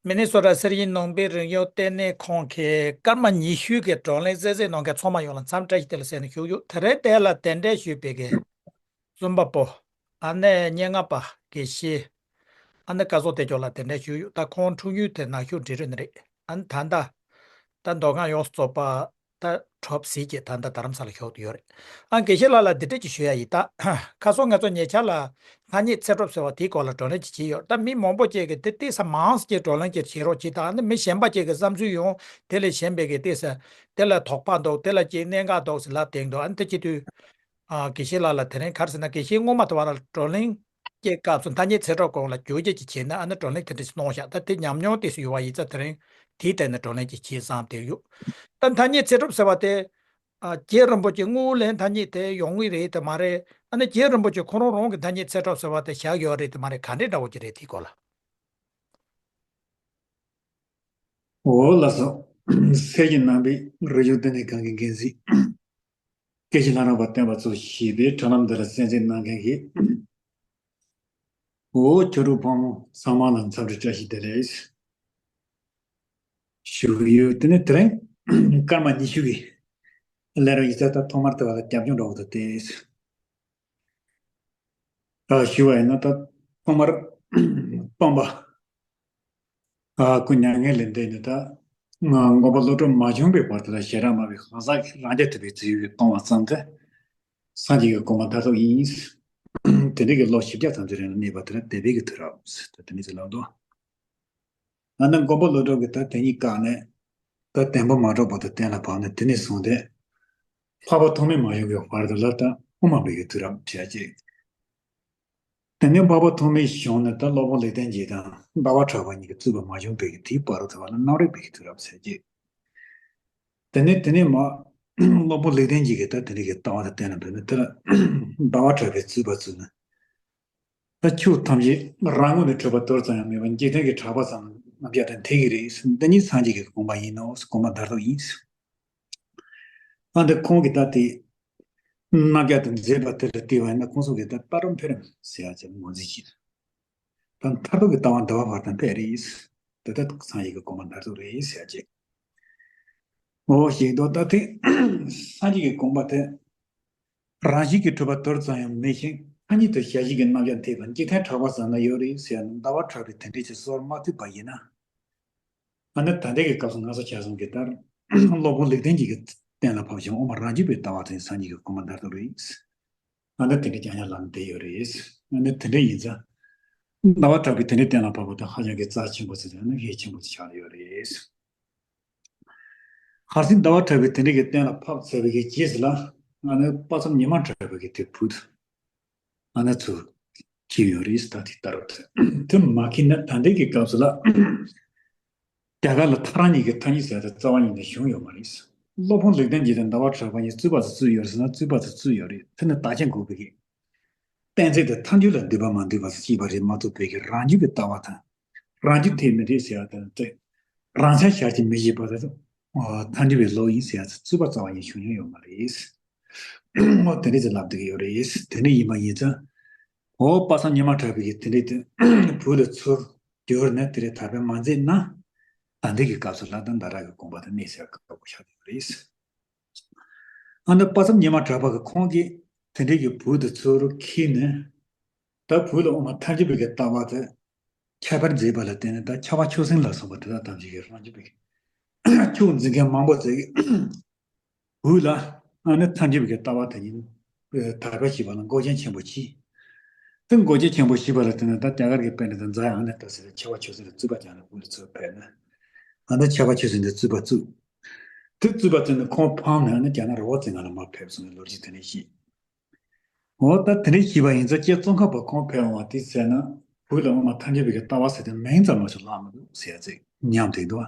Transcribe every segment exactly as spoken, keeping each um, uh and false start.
མི་ནི་སོ་ཊ་གསེར་གཡུ་ནང་པའི་རིག་གཞུང་ལྟེ་གནས་ཁང་གི་སྐར་མ་ཉི་ཤུ་གི་བགྲོ་གླེང་གསན་གཟིགས་གནང་མཁན་ཚང་མ་ཡོངས་ལ་འཚམས་བཀྲ་ཤིས་བདེ་ལེགས་ཟེར་ནས་ཞུ་རྒྱུ། དེ་རིང་དེ་ལ་གདན་འདྲེན་ཞུས་པའི་གི་རྩོམ་པ་པོ། ཨ་ནེ་སྙན་ངག་པ་དགེ་བཤེས། ཨ་ནེ་སྐལ་བཟང་བདེ་སྐྱོང་ལགས་གདན་འདྲེན་ཞུས་ཡོད། ད་ཁོང་འཁྲུངས་ཡུལ་དེ་ནག་ཆུ་འབྲི་རུ་ནས་རེད། ཨ་ནེ་ད་ལྟ་ད་མདོ་ཁམས་ཡོངས་སུ་རྫོགས་པ་ད་གྲོབ་ཟིན་གྱིས་ད་ལྟ་རྡ་རམ་ས་ལ་བཞུགས་བསྡད་ཡོད་རེད། ཨ་དགེ་བཤེས་ལགས་ལ་འདི་འདྲ་ཅིག་ཞུ་ཡ་ཡིན། ད་ཁ་སང་ང་ཚོ་ཉེ་ཆར་ལ་ཐ་སྙད་ཚེ་སྒྲུབ་ཟེར་བ་དེའི་སྐོར་ལ་བགྲོ་གླེང་ཅིག་བྱས་ཡོད། ད་མི་མང་པོ་ཅིག་གིས་དེ་ཏོག་ཙམ་མང་ཙམ་ཅིག་བགྲོ་གླེང་ཅིག་བྱེད་རོགས་གྱིས་དང་། ཨ་ནི་མི་གཞན་པ་ཅིག་གི་བསམ་ཚུལ་ཡང་དེ་ལས་གཞན་པའི་གི་ཏོག་ཙམ་དེ་ལ་དོགས་པ་འདུག་དེ་ལ་ཅིག་གནད་འགག་འདུག་ཟེར་ལབ་བསྡད་འདུག་ཨ་ནི་དེ་བྱེད་དུས། ཨ་དགེ་བཤེས་ལགས་ལ་དེ་རིང་ག་རེ་ཟེར་ན། དགེ་བཤེས་སྔོན་མ་དེ་བ་ལ་བགྲོ་གླེང་གི་སྐབས་སུ་ཐ་སྙད་ཚེ་སྒྲུབ་སྐོར་ལ་བརྗོད་བྱ་ཅིག་བྱས་ན། ཨ་ནི་བགྲོ་གླེང་དེ་འདྲ་ཞིག་གནང་བཞག་ད་དེ་ཉམས་མྱོང་ཏོག་ཙམ་ཡོད་པ་ཡིན་ཙང་དེ་རིང་དེའི་སྟེང་ནས་བགྲོ་གླེང་ཅིག་བྱེད་བསམ་བསྡད་ཡོད། ད་ཐ་སྙད་ཚེ་སྒྲུབ་ཟེར་བ་དེ། ཨ་རྗེ་རིན་པོ་ཆེ་དངུལ་ལེན་ཐ་སྙད་དེ་ཡོང་གི་རེད་དེ་མ་རེད། ཨ་ནི་རྗེ་རིན་པོ་ཆེ་ཁོ་རང་རང་གི་ཐ་སྙད་ཚེ་སྒྲུབ་ཟེར་བ་དེ་བཞག་ཡོད་རེད་དེ་མ་རེད། ག་འདྲས་འདྲ་བོ་ཅིག་རེད། དེའི་སྐོར་ལ། འོ་ལགས་སོ། གསེར་གྱི་ནང་པའི་རིག་གཞུང་ལྟེ་གནས་ཁང་གི་འགན་འཛིན། སྐད་ཆ་ལྷ་རམས་པ་བསྟན་པ་མཚོ་ཞེས་པའི་དྲ་ལམ་འདི་ལ་གསན་གཟིགས་གནང་མཁན་གྱི། འོ་ཆོས་གྲོགས་ཕོ་མོ་ཚང་མ་ལ་འཚམས་འདྲི་བཀྲ་ཤིས་བདེ་ལེགས་ཞུ་གི་ཡོད། དེ་ནས་དེ་རིང་སྐར་མ་ཉི་ཤུ་གི་ལས་རིམ་ཡིན་ཙང་ད་ཐོག་མར་དེ་བ་ལ་རྒྱབ་ལྗོངས་འདྲ་བོ་དང་དེ། ཨ་ཞུ་བ་ཡིན་ན་ད་ཐོག་མར་སྟོན་པ། ཨ་སྐུ་མྱ་ངན་ལས་འདས་ནས་ད་མགོན་པོ་བློ་གྲོས་མ་བྱོན་པའི་བར་དུ་ལ་ཞེ་དྲག་སྨྲ་བའི་གང་ཟག་གིས་རང་རྐྱ་ཐུབ་པའི་ཚུལ་གྱིས་གཏོང་བ་ཙམ་དེ་སངས་རྒྱས་ཀྱི་གོ་འཕང་མཐར་ཐུག་ཡིན། དེ་འདྲའི་གི་ལོ་བཞི་བརྒྱ་ཙམ་གྱི་རིང་ལ་གནས་པ་དེ་ལ་དད་པའི་གི་དུས་རབས་ཟེར་ད་དེ་འདྲ་ཅིག་ལབ་འདུག་ཨ་ནི་མགོན་པོ་བློ་གྲོས་ཀྱིས་ད་དེ་ཉིད་བཀག་ནས་ད་དོན་པོ་མ་གྲུབ་བར་དུ་གཏན་ལ་ཕབ་ནས། དེ་ནས་བཟུང་སྟེ་འཕགས་པ་ཐོགས་མེད་མ་བྱོན་པའི་བར་དུ་ལ་ད་དབུ་མ་པའི་གི་དུས་རབས་བྱས་རྗེས། དེ་ནས་འཕགས་པ་ཐོགས་མེད་བྱོན་ནས་ད་སློབ་དཔོན་ལེགས་ལྡན་འབྱེད་དང་ཟླ་བ་གྲགས་པ་གཉིས་ཀྱིས་རྩོད་པ་མ་བྱུང་བའི་གི་དེའི་བར་དུ་བ་ལ་གནམ་རིག་པའི་གི་དུས་རབས་ཟེར་གྱི། དེ་ནས་དེ་ནས་མ་སློབ་དཔོན་ལེགས་ལྡན་འབྱེད་ཀྱིས་ད་དེ་འདྲ་གི་ལྟ་བ་དང་བསྟན་ལ་འབད་ནས་དེ་ལ་ཟླ་བ་གྲགས་པས་རྩོད་པ་རྩོད་ནས། ད་ཆོས་ཐམས་ཅད་རང་ངོས་ནས་གྲུབ་པ་དོར་ཙམ་ཡང་མེད་པར་འཇིག་རྟེན་གྱི་གྲགས་པ་ཙམ་ལ་རྣམ་གཞག་དང་འཐད་ཀྱི་རེད། འདི་ཉིད་སངས་རྒྱས་ཀྱི་དགོངས་པ་ཡིན་ནོ། གོ་མ་ལྟར་དུ་ཡིན། ཨ་འདི་ཁོང་གིས་ད་དེ་རྣམ་གཞག་དང་མཛད་པ་དེ་ལ་བལྟས་པ་ཡིན་ན་ཁོང་ཚོ་གིས་ད་ལྟ་གྲུབ་འཕེལ་རིམ་ཟེར་ཡག་ཅིག་ངོས་འཛིན་བྱས། ད་མཐར་ཐུག་གི་ལྟ་བ་འདི་བ་བར་དང་འཕེལ་རེད། དེ་ལྟར་སངས་རྒྱས་ཀྱི་གོ་མ་མཐར་ཐུག་རེད་ཟེར་ཡག་ཅིག་འོ་ཞེས་དོ། ད་དེ་སངས་རྒྱས་ཀྱི་དགོངས་པ་དེ་རང་བཞིན་གྱིས་གྲུབ་པ་དོར་ཙམ་ཡང་མེད་ཅིང་ཐ་སྙད་དུ་གཞལ་བྱའི་གི་རྣམ་གཞག་འཐད་པ་འཇིག་རྟེན་གྲགས་པ་ཙམ་ན་ཡོད་རེད་ཟེར་ཡང་ཟླ་བ་གྲགས་པས་དེ་འདྲ་ཅིག་གསོལ་མ་ཐུབ་པ་ཡིན་ན། ཨ་ནི་ད་ལྟའི་གི་སྐབས་སུ་ང་ཚོ་ཆ་བཞག་གི་ལྟར་སློབ་དཔོན་ལེགས་ལྡན་འབྱེད་ཀྱིས་གཏན་ལ་ཕབ་ཅིང་དབུ་མ་རང་རྒྱུད་པའི་ལྟ་བ་དེ་སངས་རྒྱས་ཀྱི་གོ་མ་མཐར་ཐུག་རེད། ཨ་ནི་དེ་འདྲའི་རྐྱང་རྐྱང་ལབ་བསྡད་ཡོད་རེད། ཨ་ནི་དེ་འདྲ་ཡིན་ཙང་ཟླ་བ་གྲགས་པས་དེ་འདྲའི་གཏན་ལ་ཕབ་པ་དེ་ཧ་ཅང་གི་རྩ་ཆེན་པོ་ཟེར་ན་གལ་ཆེན་པོ་ཆགས་ཡོད་རེད། ཧར་སིན་ཟླ་བ་གྲགས་པས་དེ་འདྲའི་གི་གཏན་ལ་ཕབ་ཚར་བའི་གི་རྗེས་སུ་ལ་ཨ་ནི་དཔག་བསམ་ཉི་མ་གྲགས་པའི་གི་དེ་བུ་དེ་ཨ་ནི་ཚུར་འཁྱེར་ཡོད་རེད། ད་དེ་ལྟར་དེ་མ་འཁྱེར་ན་ད་ལྟའི་གི་སྐབས་སུ་ལ་རྒྱ་གར་ལ་ཐག་རིང་གཉིས་ཀྱི་ཐ་སྙད་ཟེར་ཡག་དེ་རྩ་བ་ཉིད་ནས་བྱུང་ཡོད་མ་རེད། སློབ་དཔོན་ལེགས་ལྡན་འབྱེད་དང་ཟླ་བ་གྲགས་པ་གཉིས་རྩོད་པ་ཚོ་རྩོད་ཡོད་རེད་ཟེར་ན་རྩོད་པ་ཚོ་རྩོད་ཡོད་རེད། དེ་ནི་བརྟག་དཔྱད་དགོས་པའི་གི་གཏན་ཚིགས་དེ་ཐལ་འགྱུར་ལ་འདུས་པ་མ་འདུས་པ་ཟེར་གྱི་ཡོད་པ་རེད་མ་གཏོགས་པའི་གི་རང་རྒྱུད་པའི་ལྟ་བ་དང་རང་རྒྱུད་འཐད་མི་འཐད་ཟེར་ཡག་དང་དེ་རང་ཆ་གཞིར་བྱས་མི་ཤེས་པ་དང་ཐལ་འགྱུར་བའི་བློ་ཡིན་ཟེར་ཡག་རྩོད་པ་རྩ་བ་ཉིད་བྱུང་མྱོང་ཡོད་མ་རེད། འོ་དེ་འདྲ་ཅིག་ལབ་བསྡད་ཀྱི་ཡོད་རེད། དེ་འདྲ་ཡིན་པ་ཡིན་ཙང་འོ་དཔག་བསམ་ཉི་མ་གྲགས་པའི་གི་དེ་འདྲའི་དེ་བུ་ལ་ཚུར་བསྒྱུར་ནས་དེ་རེད་ཐར་པ་མ་མཛད་ན་ད་ལྟའི་གི་སྐབས་སུ་ལ་ད་ཟླ་གྲགས་ཀྱི་དགོངས་པ་དེ་གནས་ཚད་ཁག་པོ་ཆགས་ཡོད་རེད། ཨ་ནི་དཔག་བསམ་ཉི་མ་གྲགས་པ་གི་ཁོང་གིས་དེ་འདྲའི་གི་བུ་དེ་ཚུར་ཁྱེར་ནས་ད་བུ་ལ་དབུ་མ་ཐལ་འགྱུར་བའི་གི་ལྟ་བ་དེ་ཁྱབ་པར་མཛད་པ་ལ་བརྟེན་ནས་ད་ཁྱབ་པ་ཆོས་སེམས་ལ་སོགས་པ་དེ་དག་ཐམས་ཅད་ཀྱི་རང་རྒྱུད་པའི་གི་ཆོས་འཛིན་མཁན་མང་པོ་ཟེར་གི་བོད་ལ་ཨ་ནི་ཐལ་འགྱུར་བའི་ལྟ་བ་དེ་ཉིད་དར་སྤེལ་བྱེད་པ་ལ་འགོག་རྐྱེན་ཆེན་པོ་གྱིས། དེ་འགོག་རྐྱེན་ཆེན་པོ་བྱས་པ་ལ་བརྟེན་ནས་ད་རྒྱ་གར་གྱི་དཔེ་འདི་དང་འཛའ་ཡང་ནས་ལྟ་ཟེར་ཏེ་ཁྱབ་པ་ཆོས་སེམས་ལ་རྩོད་པ་རྒྱག་ནས་བོད་ལ་ཚུར་ཕེབས་ནས་ཨ་ནི་ཁྱབ་པ་ཆོས་སེམས་འདི་རྩོད་པ་བཙུགས། དེ་རྩོད་པ་བཙུགས་ནས་ཁོང་ཕམ་ནས་ཨ་ནི་རྒྱ་ནག་རི་བོ་རྩེ་ལྔ་ལ་མར་ཕེབས་སོང་བའི་ལོ་རྒྱུས་དེ་འདྲ་ཞིག་འོ་ད་དེ་འདྲ་ཞིག་པ་ཡིན་ཙང་ཀྱེ་ཙོང་ཁ་པ་ཁོང་ཕེབས་འོང་བ་དེ་ཟེར་ན་བོད་ལ་འོ་མ་ཐལ་འགྱུར་བའི་ལྟ་བ་ཟེར་དེ་མིང་ཙམ་ལ་ཞིག་བརླག་མི་འདུག་ཟེར་ཡ་ཅིག་སྙམ་དེ་འདུག་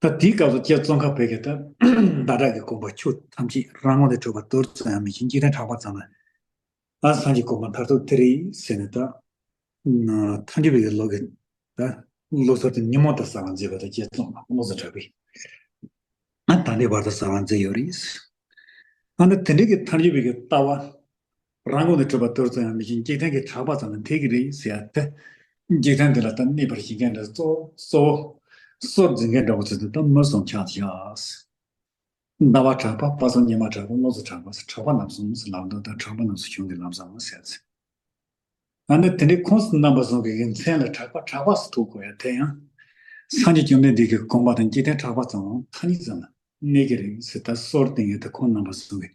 ད་དེའི་སྐབས་སུ་ཀྱེ་ཙོང་ཁ་པས་ཀྱི་ད་ཟླ་གྲགས་ཀྱི་དགོངས་པ་ཆོས་ཐམས་ཅད་རང་ངོས་ནས་གྲུབ་པ་དོར་ཙམ་ཡང་མེད་ཅིང་འཇིག་རྟེན་གྲགས་པ་ཙམ་ལ་ཨ་སངས་རྒྱས་གོ་འཕང་མཐར་ཐུག་དེ་རེད་ཟེར་ནས་ད་ཐལ་འགྱུར་བའི་ལོ་གི་ད་ལོ་སར་དེ་ཉིན་མོ་ད་གསར་བ་མཛད་པ་ད་ཀྱེ་ཙོང་ཁ་པ་བློ་བཟང་གྲགས་པས་ཨ་ད་ལྟའི་བར་དུ་གསར་བ་མཛད་ཡོད་རེད། ཨ་ནི་དེ་འདྲའི་གི་ཐལ་འགྱུར་བའི་གི་ལྟ་བ། རང་ངོས་ནས་གྲུབ་པ་དོར་ཙམ་ཡང་མེད་ཅིང་འཇིག་རྟེན་གྱི་གྲགས་པ་ཙམ་ལ་འཐད་ཀྱི་རེད་ཟེར་ཡ་དེ། འཇིག་རྟེན་འདི་ལ་ད་གནས་པར་བྱེད་མཁན་འདི་གཙོ་བོ་གཙོ་བོ་སྲོལ་འཛིན་མཁན་འདྲ་བོ་ཚོ་འདི་ད་མི་གསུམ་ཆགས་བཞག། ཟླ་བ་གྲགས་པ། དཔག་བསམ་ཉི་མ་གྲགས་པ། བློ་བཟང་གྲགས་པ། གྲགས་པ་རྣམ་གསུམ་ཟེར་ལབ་འདུག་ད་གྲགས་པ་རྣམ་གསུམ་བྱུང་སྟེ་ལམ་སང་ཟེར་ཚེ། ཨ་ནི་དེ་འདྲའི་ཁོང་གསུམ་རྣམ་པ་གསུམ་གྱི་མཚན་ལ་གྲགས་པ་གྲགས་པ་ཟེར་ཐུག་དགོས་ཡ་དེ་ཡང་། སངས་རྒྱས་བཅོམ་ལྡན་འདས་ཀྱི་དགོངས་པ་དང་འཇིག་རྟེན་གྲགས་པ་ཙམ་ཐ་སྙད་ཙམ་ལ་གནས་ཀྱི་རེད་ཟེར། ད་སྲོལ་བཏིང་ཡོད་དེ་ཁོང་རྣམ་པ་གསུམ་གྱིས་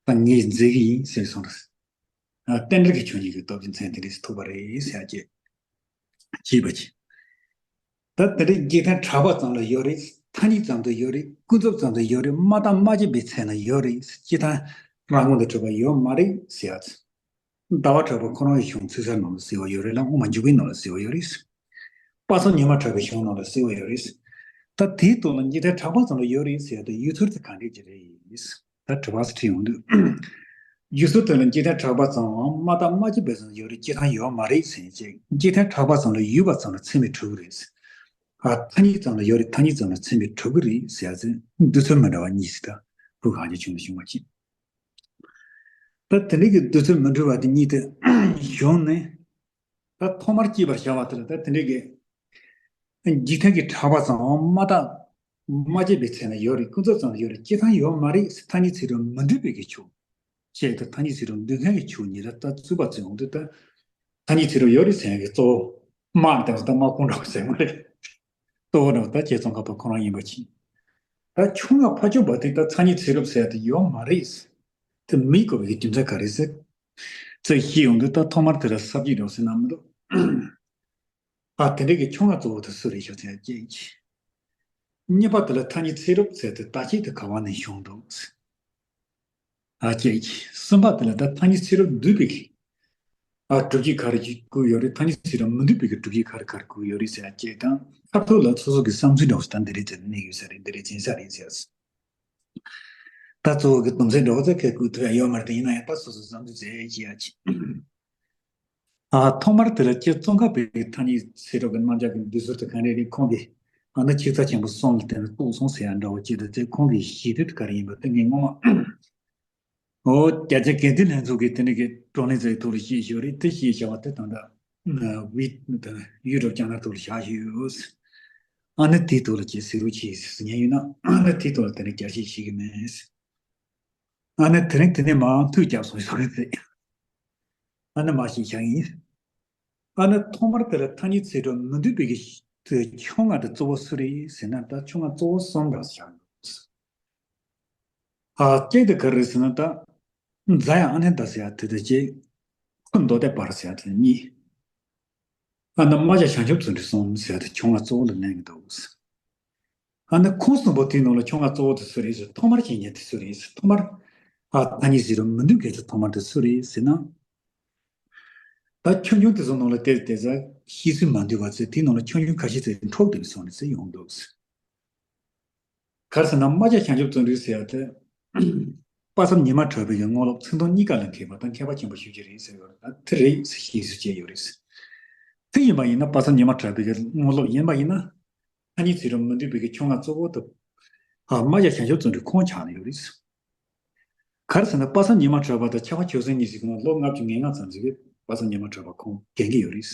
ད་ངས་མཛད་ཀྱི་ཡིན་ཟེར་སོང་རེད། རྟེན་འབྲེལ་གྱི་ཆོས་ཉིད་ཀྱི་སྟོབས་ཀྱི་མཚན་དེ་འདྲས་ཐུག་པ་རེད་ཟེར་ཡ་ཅེས་བྱས་པ་ཅིག་ད་དེ་འདྲའི་འཇིག་རྟེན་གྲགས་པ་ཙམ་ལ་ཡོད་རེད། ཐ་སྙད་ཙམ་དུ་ཡོད་རེད། ཀུན་རྫོབ་ཙམ་དུ་ཡོད་རེད། མ་བརྟགས་མ་དཔྱད་པའི་ཚེ་ན་ཡོད་རེད། སྤྱིར་བཏང་རང་ངོས་ནས་གྲུབ་པ་ཡོད་མ་རེད་ཟེར་ཡ། ཟླ་བ་གྲགས་པ་ཁོ་རང་གི་གཞུང་ཚིག་གསར་ནང་ལ་གསལ་བ་ཡོད་རེད་ལ། དབུ་མ་འཇུག་པའི་ནང་ལ་གསལ་བ་ཡོད་རེད། དཔག་བསམ་ཉི་མ་གྲགས་པའི་གཞུང་ནང་ལ་གསལ་བ་ཡོད་རེད། ད་དེའི་ཐོག་ལ་འཇིག་རྟེན་གྲགས་པ་ཙམ་ལ་ཡོད་རེད་ཟེར་ཡ་དེ་ཡུལ་ཚུལ་དེ་ག་འདྲས་ཀྱི་རེད། ད་དྲི་བ་ཞིག་འཁྲི་ཡོང་དུས། རྒྱུ་སྲོལ་དེ་ལ་འཇིག་རྟེན་གྲགས་པ་ཙམ་མ་བརྟགས་མ་དཔྱད་པའི་ཙམ་ཡོད་རེད། སྤྱིར་བཏང་ཡོད་མ་རེད་ཟེར་ཅིག་འཇིག་རྟེན་གྲགས་པ་ཙམ་ལ་ཡོད་པ་ཙམ་ལ་ཚད་མས་གྲུབ་ཀྱི་རེད། ཨ། ཐ་སྙད་ཙམ་ལ་ཡོད་རེད། ཐ་སྙད་ཙམ་ལ་ཚད་མས་གྲུབ་ཀྱི་རེད་ཟེར་ཡ་ཚེ་འདོད་ཚུལ་མི་འདྲ་བ་གཉིས་ཤིག་ད་ཕུགས་ཧ་ཅང་བྱུང་ནས་བྱུང་བ་ཅིག་ད་དེ་འདྲའི་གི་འདོད་ཚུལ་མི་འདྲ་བ་དེ་གཉིས་དེ་བྱུང་ནས། ད་ཐོག་མར་སྐྱེས་པར་བྱ་བ་དེ་ལ་ད་དེ་འདྲའི་གི་འཇིག་རྟེན་གྱི་གྲགས་པ་ཙམ་མ་བརྟགས་མ་དཔྱད་པའི་ཚེ་ན་ཡོད་རེད། ཀུན་རྫོབ་ཙམ་ཡོད་རེད། སྤྱིར་བཏང་ཡོད་མ་རེད། ཐ་སྙད་ཚིག་གྲོགས་མི་འདོད་པའི་གི་ཕྱོགས་བཅས་ཏེ་ཐ་སྙད་ཚིག་གྲོགས་འདོད་མཁན་གྱི་ཕྱོགས་གཉིས་ལ་ད་རྩོད་པ་རྩོད་ཡོང་དུས། ད་ཐ་སྙད་ཚིག་གྲོགས་ཡོད་རེད་ཟེར་མཁན་གྱི་གཙོ་བོ་དམག་དང་ད་དམག་དཔུང་འདྲ་བ་ཟེར་མ་རེད། གཙོ་བོ་འདྲ་བ་ད་བྱས་ཙོང་ཁ་པ་ཁོ་རང་ཡིན་པ་ཅིག་ད་ཆུང་ང་ཕ་ཆུང་བ་དེ་ད་ཐ་སྙད་ཚིག་གྲོགས་ཟེར་ཡ་དེ་ཡོད་མ་རེད། དེ་མི་དགོས་པའི་རྒྱུ་མཚན་ག་རེ་ཟེར། ཚིག་ཤེས་ཡོང་དུས་ད་ཐོག་མར་དེ་ལ་ས་བཅད་འདྲ་བོ་ཟེར་ན་མི་འདུག་ཨ། དེ་འདྲའི་གི་ཁྱོད་ང་གཙོ་བོ་དེ་སུ་རེད་ཤོག་ཚེ་ཡ་སྐྱེ་གི། གཉིས་པ་དེ་ལ་ཐ་སྙད་ཚིག་གྲོགས་ཟེར་དེ་ད་ཅི་དེ་ག་བ་ནས་བྱུང་འདུག་ཨ། སྐྱེ་གི། གསུམ་པ་དེ་ལ་ད་ཐ་སྙད་ཚིག་གྲོགས་འདུས་པའི་གི། ཨ། སྒྲུབ་བྱེད་ག་རེ་ཅིག་བཀོད་ཡོད་རེད། ཐ་སྙད་ཚིག་གྲོགས་མི་འདུས་པའི་གི་སྒྲུབ་བྱེད་ག་རེ་ག་རེ་བཀོད་ཡོད་རེད་ཟེར་ཡ་སྐྱེ་དང་། མཐར་ཐུག་ལ་སོ་སོ་གི་བསམ་ཚུལ་འདྲ་བོ་ཞིག་ད་འདི་རེད་ཟེར་གནས་ཡོད་ས་རེད། འདི་རེད་འཛིན་ས་རེད་ཟེར། ད་གཙོ་བོ་གི་དོན་ཚན་འདྲ་བོ་ཚོ་ཁས་བཀོད་ཐུབ་ཡ་ཡོད་མ་རེད། དེ་ཡིན་ན་ཡང་ད་སོ་སོ་བསམ་ཚུལ་བྱས་ཡ་ཅི་ཡ་ཅི། ཨ། ཐོག་མར་དེ་ལ་ཁྱེད་ཙོང་ཁ་པའི་ཐ་སྙད་ཚིག་གྲོགས་ཀྱི་རྣམ་གཞག་གི་འདུས་ཚུལ་དེ་ག་རེ་རེད། ཁོང་གིས་ཨ་ནི་ཆིག་རྩ་ཆེན་པོ་གསུམ་ལ་བརྟེན་ནས་གཏུགས་སོང་ཟེར་ཡ་འདྲ་བོ་ཅིག་དང་། དེ་ཁོང་གི་ཞི་བདེ་དེ་ག་རེ་ཡིན་པ་དེ་ངས་སྔོན་མ། ཨོ། རྒྱ་ཆེ་དགེ་ལྡན་ལྷན་ཚོགས་ཀྱི་དེ་འདྲ་གི་བགྲོ་གླེང་ཚོའི་ཐོག་ལ་བཤད་ཡོད་རེད། དེ་བཤད་བྱ་བ་དེ་ད་ལྟ་བི་ཡུ་ཊུབ་ཅེ་ནལ་ཐོག་ལ་བཞག་ཡོད། ཨ་ནི་དེའི་ཐོག་ལ་ཅིག་གཟིགས་རོགས་གྱིས་ཟེར་ཉན་ཡོད་ན། ཨ་ནི་དེའི་ཐོག་ལ་དེ་འདྲ་རྒྱ་ཆེ་ཞིག་གི་མེད། ཨ་ནི་དེ་རིང་དེ་ནས་མར་མཐུད་རྒྱབ་སོང་ཡོད་རེད་ཟེར། ཨ་ནི་མ་ཤེས་བཞག་ཡིན། ཨ་ནི་ཐོག་མར་དེ་ལ་ཐ་སྙད་ཚིག་གྲོགས་མི་འདུས་པའི་གི་ཁྱོད་ང་དེ་གཙོ་བོ་སུ་རེད་ཟེར་ན། ད་ཁྱོད་ང་གཙོ་བོ་གསུམ་འདྲ་བཞག་འདུག་ཨ། གཅིག་དེ་ག་རེ་རེད་ཟེར་ན། ད་རྫ་ཡང་ཨ་ནེ་ད་ཟེར་ཡ་དེ་དང་གཅིག་ཁུ་མདོ་སྡེ་པར་ཟེར་ཡ་དེ་གཉིས། ཨ་ནི་རྨ་བྱ་བྱང་ཆུབ་བརྩོན་འགྲུས་གསུམ་ཟེར་ཡ་དེ་ཁྱོད་ང་གཙོ་བོ་ལ་ལེན་གྱི་འདུག་ཨ་ནི་ཁོང་གསུམ་པོ་དེའི་ནང་ལ་ཁྱོད་ང་གཙོ་བོ་དེ་སུ་རེད་ཟེར། ཐོག་མར་བཤད་མཁན་དེ་སུ་རེད་ཟེར། ཐོག་མར། ཨ། ཐ་སྙད་ཚིག་གྲོགས་མི་འདུས་མཁན་དེ་ཐོག་མར་དེ་སུ་རེད་ཟེར་ན། ད་ཆུང་ཆུང་དེ་ཚོ་ནང་ལ་དེར་དེ་ཚོ་ཤེས་ཚུལ་མ་འདུས་པ་ཚོས་དེའི་ནང་ལ་ཆུང་ཆུང་ཁ་ཤས་ཚོས་འཕྲོག་བསྡད་པའི་སོང་ནས་ཚོས་ཡོང་འདུག་ག་རེ་ཟེར་ན། རྨ་བྱ་བྱང་ཆུབ་བརྩོན་འགྲུས་ཟེར་ཡ་དེ། དཔག་བསམ་ཉི་མ་གྲགས་པའི་གི་དངོས་སློབ་ཚིག་དོན་གཉིས་ཀ་ལ་མཁས་པ་དང་མཁས་པ་ཆེན་པོ་ཞེ་པོ་ཅིག་རེད་ཟེར་ཡོད་རེད། ད་དེ་རེད་ཟེར་ཤེས་ཚུལ་བྱས་ཡོད་རེད། དེ་ཡིན་པ་ཡིན་ན། དཔག་བསམ་ཉི་མ་གྲགས་པའི་གི་དངོས་སློབ་ཡིན་པ་ཡིན་ན། ཐ་སྙད་ཚིག་གྲོགས་མི་འདུས་པའི་གི་ཁྱོད་ང་གཙོ་བོ་དེ། ཨ། རྨ་བྱ་བྱང་ཆུབ་བརྩོན་འགྲུས་ཁོང་ཆགས་ནས་ཡོད་རེད། ག་རེ་ཟེར་ན། དཔག་བསམ་ཉི་མ་གྲགས་པ་དང་ཁྱབ་པ་ཆོས་སེང་གཉིས་ཀྱི་ནང་ལོ་ལྔ་བཅུ་ང་ལྔ་ཙམ་ཞིག་གི་དཔག་བསམ་ཉི་མ་གྲགས་པ་ཁོང་རྒན་གྱི་ཡོད་རེད།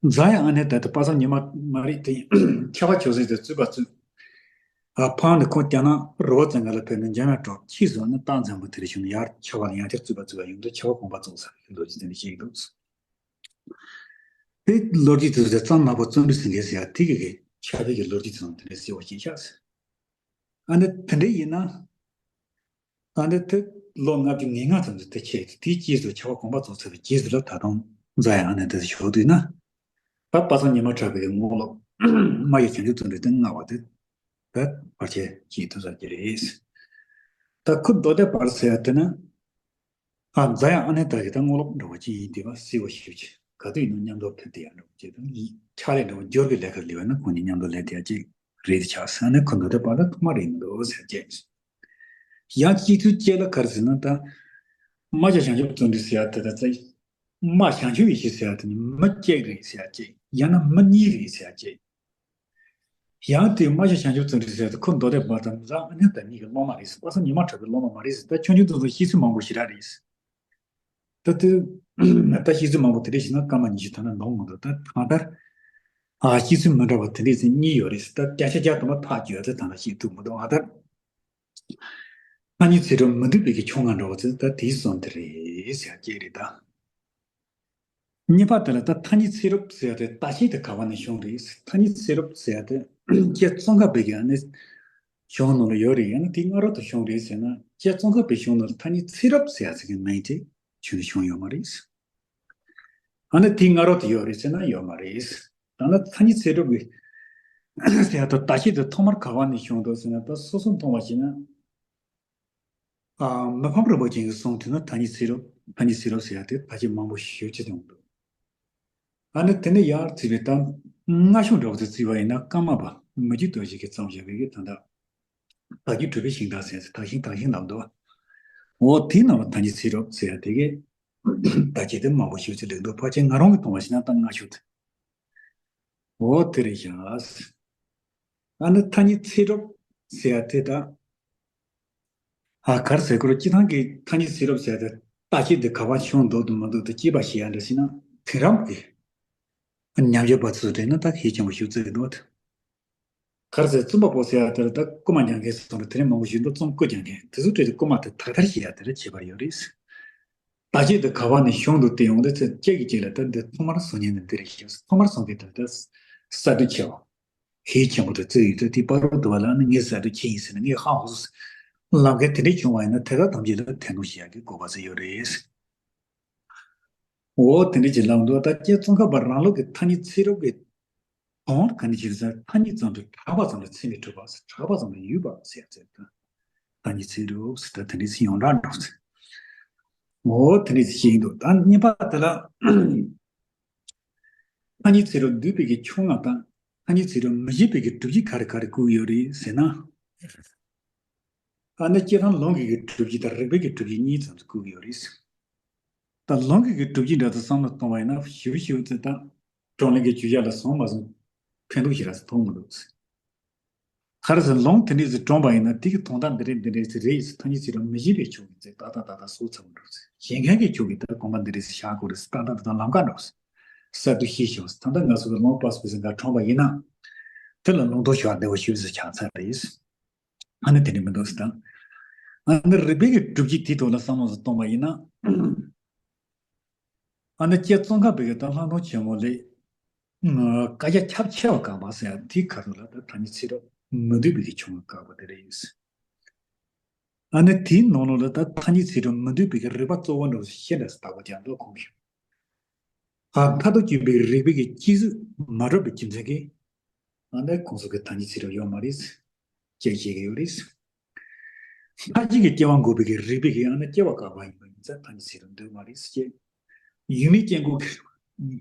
རྫ་ཡང་ཨ་ནེ་ད་དེ་དཔག་བསམ་ཉི་མ་མ་རེད་དེ། ཁྱབ་པ་ཆོས་སེང་དེ་རྩོད་པ་རྩོད། ཨ། ཕར་ནས་ཁོང་རྒྱ་ནག་རི་བོ་རྩེ་ལྔ་ལ་ཕེབས་ནས་འཇམ་དབྱངས་གྲགས་ཕྱིས་སུ་ཨ་ནི་སྟག་འཛིན་པ་དེར་བྱོན་ནས་ཡར་ཁྱབ་པ་ལ་ཡང་བསྐྱར་རྩོད་པ་རྩོད་པ་ཡོང་དུས་ཁྱབ་པ་དགོངས་པ་རྫོགས་ཚར་བའི་ལོ་རྒྱུས་དེ་འདྲ་བཤད་ཀྱི་འདུག་དེ་ལོ་རྒྱུས་དེ་ཚོ་གཙང་ནག་པོ་བརྩོན་འགྲུས་ཟིན་མཁན་ཟེར་ཡ་དེ་གི་གི་ཁྱབ་པའི་གི་ལོ་རྒྱུས་དེ་ཚོ་དེ་འདྲ་གསལ་བོ་ཤེས་ཤག་ཟེར། ཨ་ནི་དེ་འདྲ་ཡིན་ན། ཨ་ནི་དེ་ལོ་ལྔ་བཅུ་ང་ལྔ་ཙམ་དུ་དེ་ཁྱེད་དེའི་རྗེས་སུ་ཁྱབ་པ་དགོངས་པ་རྫོགས་ཚར་བའི་རྗེས་སུ་ལ་ད་དུང་རྫ་ཡང་ཨ་ནེ་དེ་ཞོག་དུས་ན། ད་དཔག་བསམ་ཉི་མ་གྲགས་པའི་གི་དངོས་སློབ་རྨ་བྱ་བྱང་ཆུབ་བརྩོན་འགྲུས་དེ་སྔ་བ་དེ་ད་བར་ཆད་བྱེད་ཐུབ་ས་ཀྱི་རེད། ད་ཁུ་མདོ་སྡེ་པར་ཟེར་ཡ་དེ་ན། ཨ། རྫ་ཡང་ཨ་ནེ་ད་གི་ད་དངོས་སློབ་འདྲ་བོ་ཅིག་ཡིན་བསྡད་པ་གསལ་བོ་ཞེ་པོ་ཅིག་ག་དུས་ཡིན་ན་མཉམ་དུ་ཕེབས་བསྡད་ཡ་འདྲ་བོ་ཅིག་དང་། ཕྱག་ལས་འདྲ་བོ་སྦྱོར་གྱི་ལས་ཀར་ལུས་པ་ན་ཁོང་གཉིས་མཉམ་དུ་ལས་བསྡད་ཡ་ཅིག་རེད་ཆགས་ཟེར་ནས། ཁུ་མདོ་སྡེ་པར་ད་ཐོག་མ་རེད་མི་འདུག་ཟེར་བྱས། ཡང་སྤྱི་འཐུས་བཅས་ལ་ག་རེ་ཟེར་ན། ད་རྨ་བྱ་བྱང་ཆུབ་བརྩོན་འགྲུས་ཟེར་ཡ་དེ་ད་ཙི། རྨ་བྱང་ཆུབ་ཡེ་ཤེས་ཟེར་ཡ་དེ་ནི་མི་གཅིག་རེད་ཟེར་ཡ་ཅིག་ཡང་ན་མི་གཉིས་རེད་ཟེར་ཡ་ཅིག་ཡང་དེ་རྨ་བྱ་བྱང་ཆུབ་བརྩོན་འགྲུས་ཟེར་ཡ་དེ་ཁུ་མདོ་སྡེ་པར་དང་རྫ་ཡང་ཨ་ནེ་ད་གཉིས་ཀྱི་སློབ་མ་རེད་ཟེར། དཔག་བསམ་ཉི་མ་གྲགས་པའི་སློབ་མ་མ་རེད་ཟེར། ད་ཆུང་ཆུང་དེ་ཚོ་ཤེས་ཚུལ་མང་པོ་ཞེ་དྲག་རེད་ཟེར། ད་དེ་ད་བཤད་ཚུལ་མང་པོ་དེ་འདྲ་ཞིག་ན་སྐར་མ་ཉི་ཤུ་ཐ་ན་ལོངས་མི་འདུག་ད་གང་ལྟར་ཨ་བཤད་ཚུལ་མི་འདྲ་བ་དེ་འདྲ་ཞིག་གཉིས་ཡོད་རེད། ད་བརྒྱ་ཆ་བརྒྱ་དུ་མ་ཐག་གཅོད་ཡ་དེ་ད་ལྟ་བཤད་ཐུབ་མི་འདུག་ཨ་ད་ཐ་སྙད་ཚིག་གྲོགས་མི་འདུས་པའི་གི་ཁྱུང་ང་འདྲ་བ་ཚོ་ད་དེའི་བཟོ་འདི་རེད་ཟེར་ཡ་སྐད་རེད་ད། གཉིས་པ་དེ་ལ་ད་ཐ་སྙད་ཚིག་གྲོགས་ཟེར་ཡ་དེ་ད་ཤེས་དེ་ག་བ་ནས་བྱུང་རེད། ཐ་སྙད་ཚིག་གྲོགས་ཟེར་ཡ་དེ་ཁྱེད་ཙོང་ཁ་པའི་གི་ཨ་ནི་གཞུང་ནང་ལ་ཡོད་རེད། ཡང་ན་དེ་སྔ་རོལ་དུ་བྱུང་རེད་ཟེར་ན། ཁྱེད་ཙོང་ཁ་པའི་གཞུང་ནང་ལ་ཐ་སྙད་ཚིག་གྲོགས་ཟེར་ཡ་ཟེར་གི་མིང་དེ་ཁྱོན་ནས་བྱུང་ཡོད་མ་རེད། ཨ་ནི་དེ་སྔ་རོལ་དུ་ཡོད་རེད་ཟེར་ན་ཡོད་མ་རེད། ད་ནི་ཐ་སྙད་ཚིག་གྲོགས་ཀྱི་ཟེར་ཡ་དེ་ད་ཤེས་དེ་ཐོག་མར་ག་བ་ནས་བྱུང་འདུག་ཟེར་ན། ད་སོ་སོ་མཐོང་བ་ཞིག་ན། ཨ། མི་ཕམ་རིན་པོ་ཆེ་གིས་གསུངས་དུས་ན་ཐ་སྙད་ཚིག་གྲོགས། ཐ་སྙད་ཚིག་གྲོགས་ཟེར་ཡ་དེ་ཕལ་ཆེར་མང་པོ་ཞེ་པོ་ཅིག་ཡོང་འདུག་ཨ་ནི་དེ་ནས་ཡར་བརྩིས་པའི་ད་སྔ་ཤོས་འདྲ་བོ་དེ་བརྩིས་པ་ཡིན་ན། ཀརྨ་པ་མི་བསྐྱོད་རྡོ་རྗེ་གིས་བརྩམས་བཞག་པའི་གི་ད་ལྟ་དག་བཅུད་གྲུབ་པའི་ཤིང་རྟ་ཟེར་ཚེ་དག་ཤིང་དག་ཤིང་ལབ་འདུག་འོ་དེའི་ནང་ལ་ཐ་སྙད་ཚིག་གྲོགས་ཟེར་ཡ་དེ་གི་ད་ཅི་དེ་མང་པོ་ཞེ་པོ་ཅིག་སླེབས་འདུག་ཕལ་ཆེར་ང་རང་གིས་མཐོང་བ་ཞིག་ན་ད་སྔ་ཤོས་དེ། འོ་དེ་རེད་ཤག་ཨ་ནི་ཐ་སྙད་ཚིག་གྲོགས་ཟེར་ཡ་དེ་ད། ཨ། ག་རེ་ཟེར་དགོས་རེད། སྤྱིར་བཏང་གི་ཐ་སྙད་ཚིག་གྲོགས་ཟེར་ཡ་དེ་ལྟ་བཤལ་དེ་ག་བ་བྱུང་འདུག་དང་མི་འདུག་དེ་དཔྱད་པ་བྱེད་ཡ་འདྲ་ཞིག་ན། དེང་རབས་ཀྱི་ཉམས་ཞིབ་པ་ཚོས་དྲན་ན་ད་ཤུགས་ཆེན་པོ་ཞིག་བརྩི་གི་འདུག་ག་རེ་ཟེར། རྩོམ་པ་པོ་ཟེར་ཡ་དེར་ད་རྐུ་མ་ཉན་མཁན་སོང་རེད། དེ་རིང་མང་པོ་ཞིག་འདུག་རྩོམ་རྐུ་རྒྱག་མཁན་དེ་ཚོའི་གྲས་དེ་རྐུ་མ་དེ་དག་ཐེར་བྱེད་ཡ་དེ་རེད། ཁྱད་པར་ཡོད་རེད། ད་ཅི་དེ་ག་བ་ནས་བྱུང་འདུག་དེ་ཡོང་དུས་ཚེ་གཅིག་གིས་གཅིག་ལ་ད་འདི་ཐོག་མར་བཟོ་མཁན་ནི་འདི་རེད་ཤག་ཐོག་མར་བཟོ་མཁན་དེ་ད་གསར་གཏོད་ཆེ་བ། ཤུགས་ཆེན་པོ་དེ་བརྩི་ཡོད་དུས། དེ་བར་དུ་བ་ལ་ནི་ངས་གསར་གཏོད་ཆེ་ཡིན་ཟེར་ནས་ངས་ཧ་གོ་སོང་། ལབ་མཁན་དེ་འདྲས་བྱུང་བ་ཡིན་ན་དེ་དག་ཐམས་ཅད་ལ་ཐེར་འདོན་བྱེད་ཡག་གི་དགོས་པ་ཟེར་ཡོད་རེད། འོ་དེ་འདྲས་ཀྱི་ལབ་འདུག་ད་ཁྱེད་ཙོང་ཁ་པ་རང་ལུགས་ཀྱི་ཐ་སྙད་ཚིག་གྲོགས་ཀྱི་དོན་ག་འདྲ་ཞིག་ཟེར། ཐ་སྙད་ཙམ་དུ་གྲགས་པ་ཙམ་ལ་ཚད་མས་གྲུབ་པ་ཟེར། གྲགས་པ་ཙམ་ལ་ཡོད་པ་ཟེར་ཡ་ཟེར། ད་ཐ་སྙད་ཚིག་གྲོགས་ཟེར་ད་དེ་འདྲས་ཟེར་ཡོངས་གྲགས་འགྲོ་ཟེར། འོ་དེ་འདྲས་ཟེར་བཤད་ཀྱི་འདུག་ད་གཉིས་པ་དེ་ལ། ཐ་སྙད་ཚིག་གྲོགས་འདུས་པའི་གི་ཁྱུང་ང་དང་ཐ་སྙད་ཚིག་གྲོགས་མི་འདུས་པའི་གི་སྒྲུབ་བྱེད་ག་རེ་ག་རེ་བཀོད་ཡོད་རེད་ཟེར་ན། ཨ་ནི་སྤྱིར་བཏང་ལུང་གི་གི་སྒྲུབ་བྱེད་དང་རིགས་པའི་གི་སྒྲུབ་བྱེད་གཉིས་ཙམ་དུ་བཀོད་ཀྱི་ཡོད་རེད། ད་ལུང་གི་གི་སྒྲུབ་བྱེད་འདྲ་དུ་བསམ་བློ་གཏོང་བ་ཡིན་ན་ཞིབ་ཞིབ་ཙམ་ད་བགྲོ་གླེང་གི་བརྗོད་བྱ་ལ་བཟུང་མ་བཟུང་ཕན་ཐོགས་ཞེ་དྲག་ཙམ་མཐོང་མི་འདུག་ག་རེ་ཟེར། ལུང་དེ་འདྲས་ཟིག་དྲངས་པ་ཡིན་ན་དེ་གི་དོན་དག་འདི་རེད་འདི་རེད་ཟེར་རེད་ཟེར། ཐ་སྙད་ཚིག་གྲོགས་མི་འདུས་པའི་ཁྱུང་གི་ཚིག་ཏག་ཏག་ཏག་ཏག་བཟོ་ཚར་མི་འདུག་ཟེར། བཞེད་མཁན་གྱི་ཁྱུང་གིས་ད་དགོངས་པ་འདི་རེད་ཟེར་བཞག་དགོས་རེད་ཟེར། ཏག་ཏག་ཏག་ཏག་ལམ་ཁ་འགྲོ་ཟེར། གསར་དུ་ཤེས་ཤོག་ཟེར། ད་ལྟ་ང་ཚོ་གི་ལུང་པ་སུ་ཟིག་འགའ་དྲངས་པ་ཡིན་ན་དེ་ལ་ལུང་དོན་ཞུ་བ་བདེ་བོ་ཞེ་པོ་ཟིག་ཆགས་ཚར་རེད། ཨ་ནི་དེ་འདྲས་མི་འདུག་ཟེར། ད་ཨ་ནི་རིགས་པའི་གི་སྒྲུབ་བྱེད་དེའི་ཐོག་ལ་བསམ་བློ་ཟིག་གཏོང་བ་ཡིན་ན། ཨ་ནི་ཁྱེད་ཙོང་ཁ་པའི་གི་ད་ལྷག་མཐོང་ཆེན་མོ་ལས། བཀག་རྒྱ་ཁྱབ་ཆེ་བ་བཀག་པ་ཟེར་ཡ་དེའི་ཁ་ཐུག་ལ་ད་ཐ་སྙད་ཚིག་གྲོགས་མི་འདུས་པའི་གི་ཁྱུང་ང་བཀག་པ་དེ་རེད། ཨ་ནི་དེའི་ནང་ལོགས་ལ་ད་ཐ་སྙད་ཚིག་གྲོགས་མི་འདུས་པའི་གི་རིགས་པ་གཙོ་བོ་འདྲ་བོ་ཞིག་ཤེས་འདྲ་ཟེར་བཏགས་པ་རྒྱག་འདུག་ཁོང་གིས། ཨ། མཐར་ཐུག་དཔྱོད་པའི་རིགས་པའི་གི་སྤྱི་གཟུགས་མ་གྲུབ་པའི་རྒྱུ་མཚན་གྱིས། ཨ་ནི་ཁོང་ཚོ་གི་ཐ་སྙད་ཚིག་གྲོགས་ཡོད་མ་རེད་ཅེས་བཤད་ཀྱི་ཡོད་རེད། མཐའ་བཞི་གི་སྐྱེ་བ་འགོག་པའི་གི་རིགས་པའི་གི་ཨ་ནི་སྐྱེ་བ་བཀག་པ་ཡིན་པ་ཡིན་ཙང་ཐ་སྙད་ཚིག་གྲོགས་འདུས་མ་རེད་ཅེས། ཡུལ་མེད་སྐྱེ་འགོག་གི།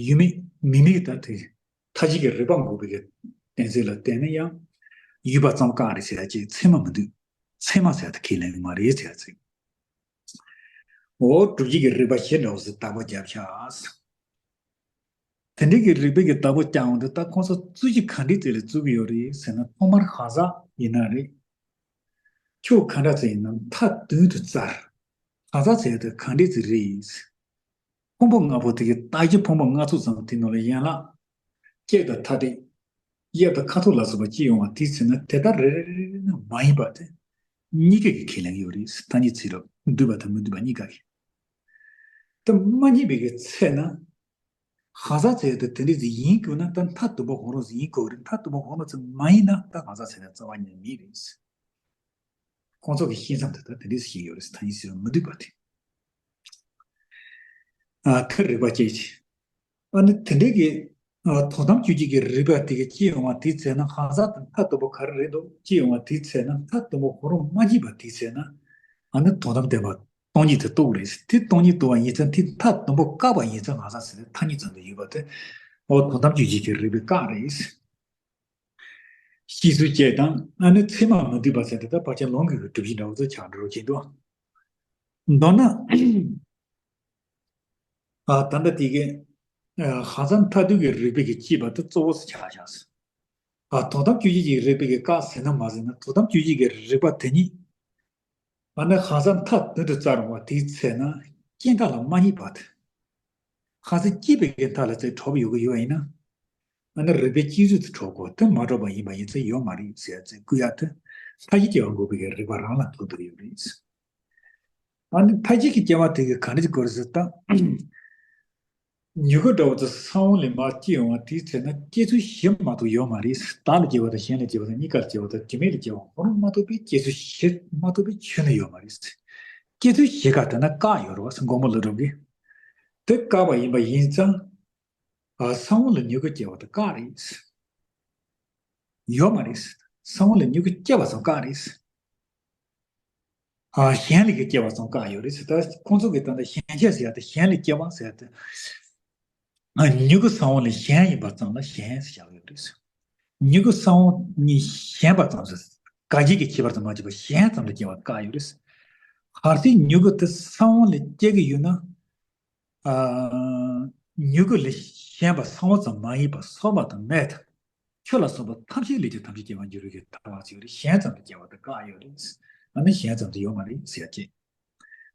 ཡུལ་མེད་མིང་མེད་ད་དེ། མཐའ་བཞི་གི་རིགས་པ་འགོག་པའི་གི་གཏན་ཚིགས་ལ་བརྟེན་ནས་ཡང་ཡོད་པ་ཙམ་བཀག་རེད་ཟེར་ཡ་ཅིག་ཚད་མ་མི་འདུས། ཚད་མ་ཟེར་ཡ་དེ་ཁས་ལེན་གི་མ་རེད་ཟེར་ཡ་ཅིག་འོ་སྒྲུབ་བྱེད་ཀྱི་རིགས་པ་ཞེ་འདྲ་བོ་ཟིག་བརྟག་པ་བརྒྱབ་ཤག་དེ་འདྲའི་གི་རིགས་པའི་གི་བརྟག་པ་བརྒྱབ་འོང་དུས་ད་ཁོང་ཚོ་རྩོད་གཞི་ག་འདྲའི་རྩིས་ལ་བརྩི་གི་ཡོད་རེད་ཟེར་ན། ཐོག་མར་གང་ཟག་ཡིན་ན་རེད། ཁྱོད་ག་འདྲ་ཅིག་ཡིན་ནམ་མཐའ་དོན་དུ་བཙལ། གང་ཟག་ཟེར་ཡ་དེ་ག་འདྲའི་ཅིག་རེད། ཕུང་པོ་ལྔ་པོ་དེ་གི་ལྟ་གཞི་ཕུང་པོ་ལྔ་ཚོགས་ཙམ་དེ་ནང་ལ་ཡན་ལག་སྐྱེ་དང་ཐ་དད། དབྱིབས་དང་ཁ་དོག་ལ་སོགས་པ་སྐྱེ་ཡོང་བ་དེའི་ཚེ་ན་དེ་ལྟར་རེ་རེ་རེ་རེ་ནི་མ་ཡིན་པ་དེ་གཉིས་ཀ་གི་ཁས་ལེན་ཡོད་རེད། ཐ་སྙད་ཚིག་གྲོགས་འདུས་པ་དང་མི་འདུས་པ་གཉིས་ཀ་གི། དེ་མ་རྙེད་པའི་གི་ཚེ་ན། གང་ཟག་ཚེ་དེ་དེ་འདྲ་ཟིག་ཡིན་དགོས་ན་ད་མཐའ་དུམ་བུ་གང་རུང་ཟིག་ཡིན་དགོས་རེད། མཐའ་དུམ་བུ་གང་རུང་ཟིག་མ་ཡིན་ན་ད་གང་ཟག་ཚེ་ན་རྩ་བ་ཉིད་མེད་རེད། ཁོང་ཚོ་གི་ཤེས་མཚམས་དེ་ལྟར་དེ་འདྲས་ཤིག་ཡོད་རེད། ཐ་སྙད་ཟེར་བ་མི་འདུས་པ་དེ། ཨ། ཐལ་རིགས་པ་སྐྱེས་ཆེ། ཨ་ནི་དེ་འདྲས་ཀྱི། ཨ། དོན་དམ་དཔྱོད་བྱེད་ཀྱི་རིགས་པ་དེ་གི་སྐྱེ་ཡོང་བ་དེའི་ཚེ་ན་གང་ཟག་དང་མཐའ་དུམ་བུ་ག་རེ་རེད་འདུག་སྐྱེ་ཡོང་བ་དེའི་ཚེ་ན་མཐའ་དུམ་བུ་གང་རུང་མ་སྐྱེས་པ་དེའི་ཚེ་ན། ཨ་ནི་དོན་དམ་བདེན་པ་སྟོང་ཉིད་དེ་རྟོགས་རེད། དེ་སྟོང་ཉིད་རྟོགས་པ་ཡིན་ཙང་དེ་མཐའ་དུམ་བུ་བཀག་པ་ཡིན་ཙང་གང་ཟག་ཟེར་ཏེ་ཐ་སྙད་ཙམ་དུ་ཡོད་པ་དེ། ཨོ་དོན་དམ་དཔྱོད་བྱེད་ཀྱི་རིགས་པས་བཀག་རེད། ཤེས་ཚུལ་བཅས་དང་ཨ་ནི་ཚད་མ་མི་འདུས་པ་ཟེར་ཏེ་ད་ཕལ་ཆེར་ལུང་གི་སྒྲུབ་བྱེད་འདྲ་བོ་ཚོ་ཆགས་འགྲོ་གི་འདུག་མདོར་ན། ཨ། ད་ལྟ་དེ་གའི་ཨ། གང་ཟག་མཐའ་དོན་གྱི་རིགས་པའི་གི་སྐྱེས་པ་དེ་གཙོ་བོ་སུ་ཆགས་ཆགས་སོ། ཨ། དོན་དམ་དཔྱོད་བྱེད་ཀྱི་རིགས་པའི་གི་བཀག་ཟེར་ན་མ་ཟེར་ན་དོན་དམ་དཔྱོད་བྱེད་ཀྱི་རིགས་པ་དེ་ཉིད། ཨ་ནི་གང་ཟག་མཐའ་དོན་དུ་བཙལ་རུང་བ་དེའི་ཚེ་ན། སྐྱེ་མཐའ་ལ་མ་རྙེད་པ་དེ། གལ་སྲིད་སྐྱེས་པའི་གི་མཐའ་ལ་ཚེ་གྲོགས་པོ་ཡོད་གི་ཡོད་པ་ཡིན་ན། ཨ་ནི་རིག་པའི་སྐྱེ་ཚུལ་དུ་གྲོགས་པོ་དེ་མ་གྲོགས་པ་ཡིན་པ་ཡིན་ཚེ་ཡོད་མ་རེད་ཟེར་ཚེ་བསྐུལ་ཡ་དེ། མཐའ་བཞི་སྐྱེ་བ་འགོག་པའི་གི་རིགས་པ་རང་ལ་ཐུག་འདུག་ཡོད་རེད། ཨ་ནི་མཐའ་བཞི་གི་སྐྱེ་བ་དེ་གི་ག་འདྲ་ཅིག་དགོས་རེད་ཟེར་ད། མྱུ་གུ་འདྲ་བོ་དེ་ས་བོན་ལས་མར་སྐྱེ་ཡོང་བ་དེའི་ཚེ་ན་སྐྱེ་ཚུལ་བཞི་མ་གཏོགས་ཡོད་མ་རེད། བདག་ལ་སྐྱེ་བ་དང་གཞན་ལ་སྐྱེ་བ་དང་གཉིས་ཀ་ལ་སྐྱེ་བ་དང་དྲི་མེད་ལ་སྐྱེ་བ་ཁོ་རང་མ་གཏོགས་པའི་སྐྱེ་ཚུལ་བཞི་མ་གཏོགས་པའི་ཆོས་ནི་ཡོད་མ་རེད། སྐྱེ་ཚུལ་བཞི་ཀ་དེ་ན་བཀག་ཡོད་རེད་བ་སྒོར་མོ་ལ་སྒྲུབ་གི། དེ་བཀག་པ་ཡིན་པ་ཡིན་ཙང་། ཨ་ས་བོན་ལ་མྱུ་གུ་སྐྱེ་བ་དེ་བཀག་རེད། ཡོད་མ་རེད། ས་བོན་ལ་མྱུ་གུ་སྐྱེ་བ་ཙམ་བཀག་རེད། ཨ་གཞན་ལ་གི་སྐྱེ་བ་ཙམ་བཀག་ཡོད་རེད་ཟེར། ད་ཁོང་ཚོ་གི་ད་ལྟ་གཞན་སྐྱེ་ཟེར་ཡ་དེ་གཞན་ལ་སྐྱེ་བ་ཟེར་ཡ་དེ། ཨ་མྱུ་གུ་ས་བོན་ལས་གཞན་ཡིན་པ་ཙམ་ལ་གཞན་ཟེར་བཞག་ཡོད་རེད། མྱུ་གུ་ས་བོན་གཉིས་གཞན་པ་ཙམ་ཟེར། དགའ་སྐྱེ་གི་ཁྱད་པར་ཙམ་མ་བྱས་པར་གཞན་ཙམ་ལ་སྐྱེ་བ་བཀག་ཡོད་རེད། གལ་སྲིད་མྱུ་གུ་དེ་ས་བོན་ལས་སྐྱེ་གི་ཡོད་ན། ཨ་མྱུ་གུ་ལས་གཞན་པ་ས་བོན་ཙམ་མ་ཡིན་པ་སོགས་པ་དང་མེ་དང་། ཆུ་ལ་སོགས་པ་ཐམས་ཅད་ལས་ཀྱང་ཐམས་ཅད་སྐྱེ་བར་འགྱུར་བའི་ཐལ་བ་ཅིག་རེད། གཞན་ཙམ་དུ་སྐྱེ་བ་དེ་བཀག་ཡོད་རེད། ཨ་ནི་གཞན་ཙམ་དུ་ཡོད་མ་རེད་ཟེར་ཡ་ཅེས།